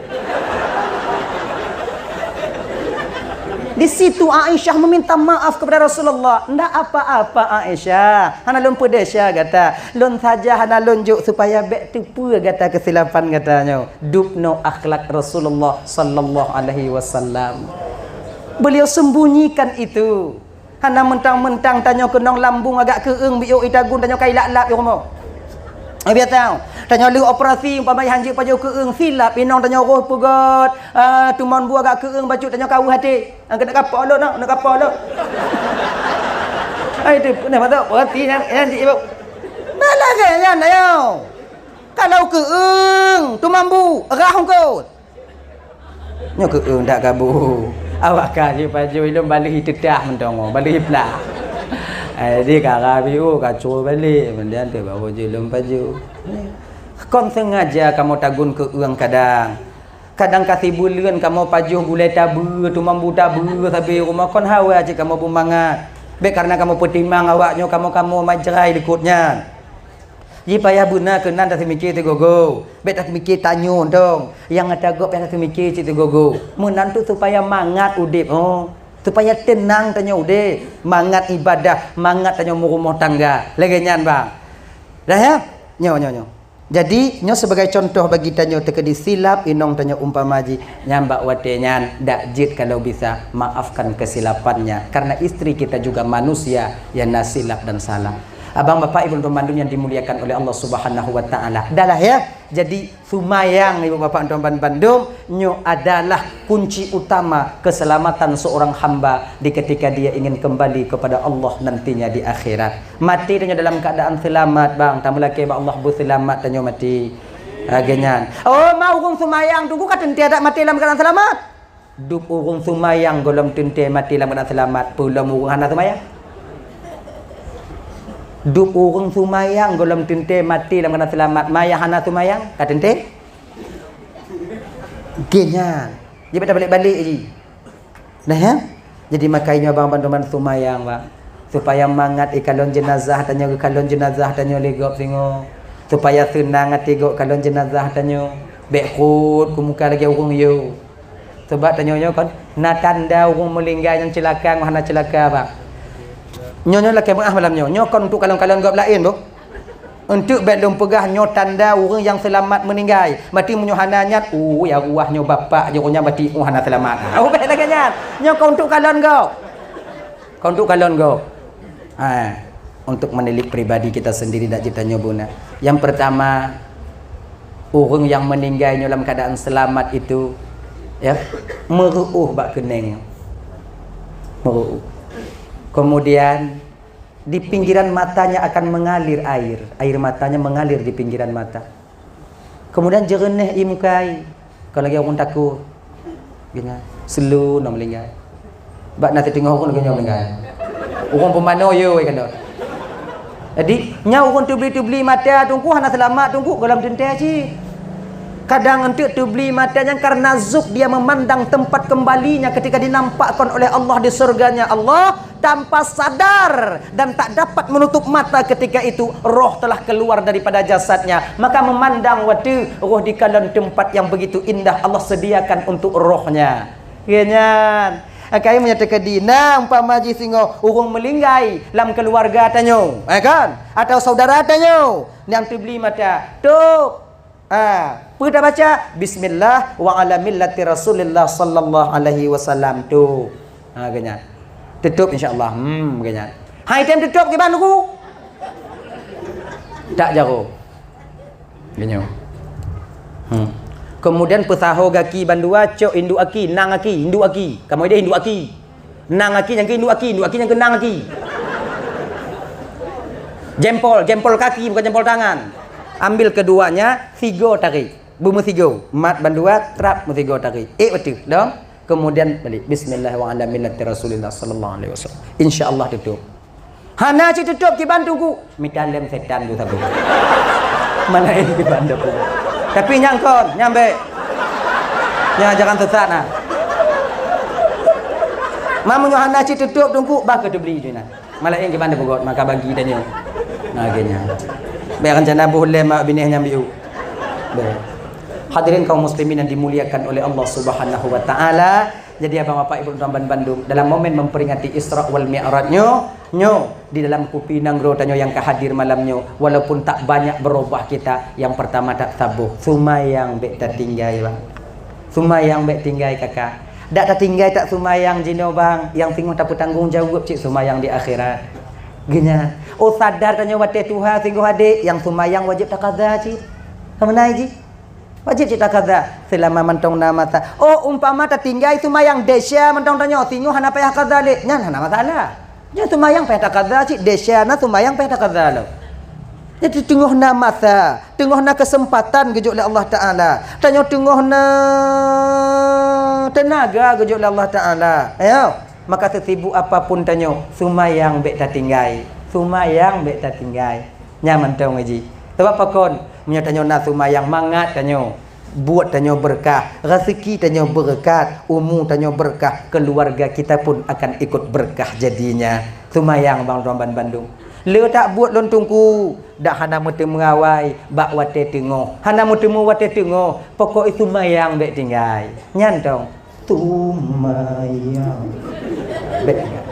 Di situ Aisyah meminta maaf kepada Rasulullah. Ndak apa-apa Aisyah, hana lôn peudesya gata. Lôn saja hana lôn jok supaya bèk teupeue gata keusilapan gata nyoe. Dubnoe akhlak Rasulullah sallallahu alaihi wasallam. Beliau sembunyikan itu. Hana meuntang-meuntang tanyoe keunong lambung agak keueung biôk itagun tanyoe kai lap-lap di rumoh. Biasa tanyoe lheueh operasi umpama hanjeuet pajoh keueung silap inong tanyoe roh peugöt, ah, teumon bu agak keueung bacut tanyoe kaweuh até. Angkat nak kapok lôn, nak kapok lôn. Ai tu pernah masuk operasi nyan nyan cik ibu. Malah nyan ayo. Kalau keueung teumon bu rah ungkot. Nyoe keueung dak kabu. Awak ka jeuet pajoh ilôn baleuh iteutah meuntong, baleuh iplah. Ai di kara biu ka cue balek, kemudian tu baru jeuet lôn pajoh. Kon sengaja kamoe tagun keueung kadang. Kadang ka sibuleuen kamoe pajoh gulai tabeue, teumon bu tabeue sabe rumoh kon hawa cit kamoe beumangat. Bèk kareuna kamoe peutimang awak nyoe kamoe-kamoe majrai likot nyan. Jipayah beuna keunan taseumiké sigogo. Bèk taseumiké tanyoe dong. Nyang ata gob payah taseumiké cit sigogo. Meunan tu supaya mangat udép, oh. Supaya teunang tanyoe udép. Mangat ibadah, mangat tanyoe meurumoh tangga. Lagèe nyan, bang. Dah, ya? Nyoe, nyoe, nyoe. Jadi, nyoe sebagai contoh bagi tanyoe teukeudi silap inong tanyoe umpama jih, nyan bak watée nyan dak jeuet kalau bisa maafkan kesilapannya, karena istri kita juga manusia yang na silap dan salah. Abang bapak ibu teman bandum yang dimuliakan oleh Allah Subhanahu wa taala. Dahlah ya. Jadi sumayang ibu bapak teman bandum nyoe adalah kunci utama keselamatan seorang hamba di ketika dia ingin kembali kepada Allah nantinya di akhirat. Maté tanyoe dalam keadaan selamat, bang. Tameulakée bak Allah beuseulamat tanyoe maté. Lagée nyan. Oh, ma ureuëng sumayang teungku ka teuntée dak maté dalam keadaan selamat? Dub ureuëng sumayang gohlom teuntée maté dalam keadaan selamat, peue lom ureuëng hana sumayang? Dub ureuëng sumayang gohlom teuntée maté dalam keadaan selamat, ma nyang hana sumayang ka teuntée? Lagée nyan. Jeuet tabalik-balik jih. Nah, ya? Jadi, makajih nyoe bang bantuman sumayang, bang. Supaya mangat ikalon jenazah tanyoe, geukalon jenazah tanyoe lé gob singoh. Supaya seunang até gob kalon jenazah tanyoe. Bék rhot keu muka lagée ureuëng yo. Sebab tanyoe nyoe kon na tanda ureuëng meuninggai nyang ceulaka ngon hana ceulaka, bang. Nyoe, nyoe lakée meuáh malam nyoe. Nyoe kon untuk kalon-kalon gob laén, boh. Eunteuk bék lôn peugah nyoe tanda ureuëng nyang seulamat meuninggai. Maté meunyoe hana nyan, ui, arwah nyoe bapak jih ureuëng nyan baté, uh, hana seulamat. Oh, bék lagée nyan. Nyoe ka eunteuk kalon gob. Ka eunteuk kalon gob. Ha, untuk menilik pribadi kita sendiri dak jeuet tanyoe beuna. Yang pertama, ureuëng nyang meuninggai nyoe lam keadaan seulamat itu, ya, meureuôh bak keunéng nyoe. Meureuôh. Kemudian, di pinggiran matanya akan mengalir air. Air matanya mengalir di pinggiran mata. Kemudian jeureunéh ie muka ie. Kon lagée ureuëng takue. Geuhnyan. Seuleu na meuninggai. Bak na siteungoh ureuëng lagée nyoe meuninggai. Ureuëng peumanoe yo wai keunoe. Jadi, nyan ureuëng teubli-teubli mata teungku hana seulamat teungku gohlom teuntée cit. Kadang eunteuk teubli mata nyan karena zuk dia memandang tempat kembalinya ketika dinampakkan oleh Allah di surganya Allah. Tanpa sadar dan tak dapat menutup mata ketika itu, roh telah keluar daripada jasadnya. Maka memandang watée roh di kalon tempat yang begitu indah Allah sediakan untuk rohnya. Geuhnyan. Akai meunyoe teukeudi na umpama jih singoh ureuëng meuninggai lam keluarga tanyoe, eh kan? Atau saudara tanyoe nyang teubli mata, tôb. Ha, peue tabaca? Bismillah wa ala millati Rasulillah sallallahu alaihi wasallam tu. Ha, geuhnyan. Tutup insya-Allah. Hmm, geuhnyan. Hai tem tutup kiban ku. Tak jago. Geuhnyoe. Hmm. Kemudian peusaho gaki bandua cok induk aki, nang aki, induk aki. Kamoe deh induk aki. Nang aki nyang keu induk aki, induk aki nyang keu nang aki. Jempol, jempol kaki bukan jempol tangan. Ambil keduanya, sigo tarik. Beumeusigo, mat bandua trap meusigo tarik. Ék beuteuh, dong. Kemudian balik, bismillah wa ala millati Rasulillah sallallahu alaihi wasallam. Insya-Allah tutup. Hana cit tutup kiban teungku. Mita lem setan tu sabe. Mana ini kiban tu? Tapi nyang kon, nyang bék. Nyang jangan sesat nah. Mamu nyoe hana cit tutup teungku, bah keu teubli je nah. Malaén kiban teupeugöt maka bagi tanyoe. Nah, akhirnya. Bék rencana boh lé mak binéh nyang biu. Bék. Hadirin kaum muslimin yang dimuliakan oleh Allah Subhanahu wa taala. Jadi abang bapak ibu tuan bandum, dalam momen memperingati Isra wal Mi'raj nyoe, nyoe di dalam kupi nanggroe tanyoe yang ka hadir malam nyoe, walaupun tak banyak berubah kita, yang pertama tak saboh, sumayang bék tatinggai, bang. Sumayang bék tinggai, kakak. Dak tatinggai tak sumayang jinoe, bang, nyang singoh tapeutanggong jaweueb cit sumayang di akhirat. Geuhnyan. Oh, sadar tanyoe watée tuha singoh adék, nyang sumayang wajéb takaza cit. Ka meunan jih? Wajéb cit takaza selama mantong na masa. Oh, umpama tatinggai sumayang desya mantong tanyoe, singoh hana payah kaza lé. Nyan hana masalah. Nyan sumayang payah takaza cit, desya na sumayang payah takaza lom. Jadi teungoh na masa, teungoh na keuseumpatan geujok lé Allah Taala. Tanyoe teungoh na teunaga geujok lé Allah Taala. Ayo, maka seusibuk apapun tanyoe, sumayang bék tatinggai. Sumayang bék tatinggai. Nyan mantong jih. Sebab pakon? Meunyoe tanyoe na sumayang mangat tanyoe. Buet tanyoe beureukat, raseuki tanyoe beureukat, umu tanyoe beureukat, keuluwarga kita pun akan ikut beureukat jadinya. Sumayang bang droe ban bandum. Le that buet lôn teungku, dak hana meuteumé awai bak watée teungoh. Hana meuteumé watée teungoh, pokok sumayang bék tinggai. Nyan tong. Sumayang. Bék tinggai.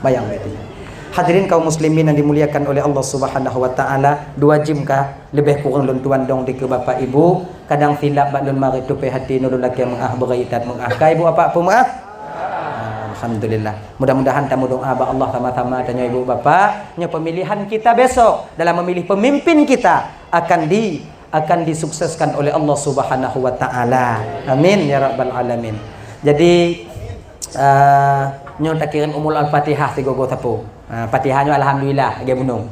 Bayang bék tinggai. Hadirin kaum muslimin yang dimuliakan oleh Allah Subhanahu wa taala, dua jam ka leubeh kurang lôn tuan dong dikeue bapak ibu, kadang silap bak lôn marit tupée hati, nyoe lôn lakée meu'ah, beurait that meu'ah. Ka ibu bapak peumeu'ah? Alhamdulillah. Mudah-mudahan tameudoa bak Allah sama-sama tanyoe ibu bapak. Nyoe pemilihan kita besok dalam memilih pemimpin kita akan di akan disukseskan oleh Allah Subhanahu wa taala. Amin ya rabbal alamin. Jadi, eh, nyoe takirém Ummul Al-Fatihah sigoe-goe sapeue. Ha, Fatihah nyoe alhamdulillah lagée bunong.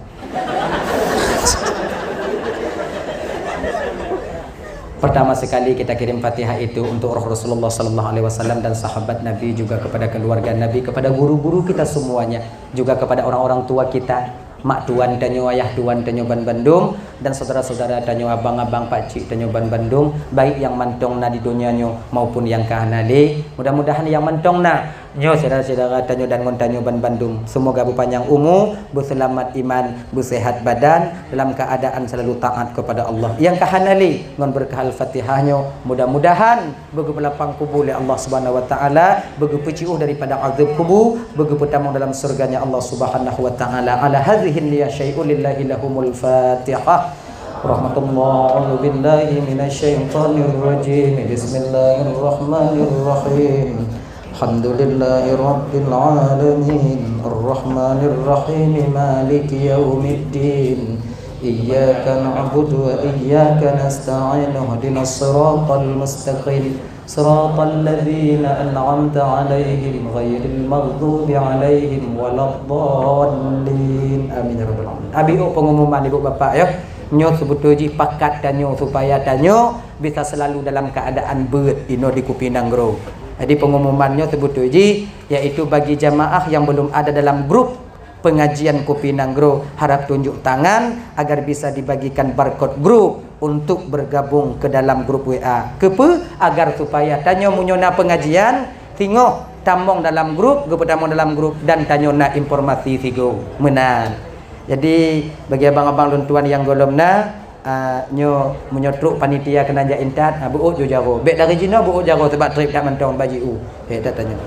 Pertama sekali kita kirim Fatihah itu untuk roh Rasulullah sallallahu alaihi wasallam dan sahabat Nabi, juga kepada keluarga Nabi, kepada guru-guru kita semuanya, juga kepada orang-orang tua kita, mak tuan tanyoe, ayah tuan tanyoe ban bandum, dan saudara-saudara tanyoe, abang-abang, pakcik tanyoe ban bandum, baik nyang mantong na di donya nyoe maupun nyang ka hana lé. Mudah-mudahan nyang mantong na nyoe, syedara-syedara tanyoe dan ngon tanyoe ban bandum, semoga beupanyang umu, beuseulamat iman, beusehat badan, dalam keadaan selalu taat kepada Allah. Nyang ka hana lé, ngon beureukat Al-Fatihah nyoe, mudah-mudahan beugeupeu lapang kubu lé Allah Subhanahu wa taala, beugeupeujiôh daripada azab kubu, beugeupeutamong dalam syurga-Nya Allah Subhanahu wa taala. Ala hadzihin niyah syai'un lillahi lahumul Fatihah. Rahmatullah, a'udzu billahi minasy syaithanir rajim. Bismillahirrahmanirrahim. Alhamdulillahi rabbil alamin. Arrahmanirrahim. Maliki yaumiddin. Iyyaka na'budu wa iyyaka nasta'in. Ihdinas siratal mustaqim. Siratal ladzina an'amta 'alaihim ghairil maghdubi 'alaihim waladdallin. Amin ya rabbal alamin. Abi, oh, pengumuman ibu bapak ya. Nyoe seubeutôi jih pakat tanyoe supaya tanyoe bisa selalu dalam keadaan beuet inoe di Kupi Nanggroe. Jadi pengumuman nyoe seubeutôi jih, yaitu bagi jamaah yang belum ada dalam grup pengajian Kupi Nanggroe, harap tunjuk tangan agar bisa dibagikan barcode grup untuk bergabung ke dalam grup W A. Keupeue? Agar supaya tanyoe meunyoe na pengajian, singoh tamong dalam grup, geupeutamong dalam grup dan tanyoe na informasi sigoe. Meunan. Jadi, bagi abang-abang lôn tuan nyang gohlom na, ah, nyoe, meunyoe trok panitia keunan jak intat, ah, beuôt ju jaroe. Bék dari jinoe beuôt jaroe, sabab trép that mantong bak jiôh. Eh, that tanyoe.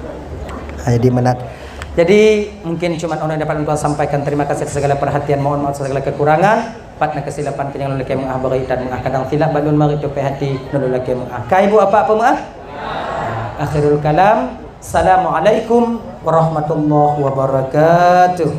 Ah, jadi meunan. Jadi, mungkin cuma ono dapat lôn tuan sampaikan. Terima kasih atas segala perhatian. Mohon maaf atas segala kekurangan. Pat na keusilapan keu nyang lôn lakée meu'ah, beurait that meu'ah, kadang silap ban lôn marit tupée hati, nyoe lôn lakée meu'ah. Ka ibu bapak peumeu'ah? Akhirul kalam. Assalamualaikum warahmatullahi wabarakatuh.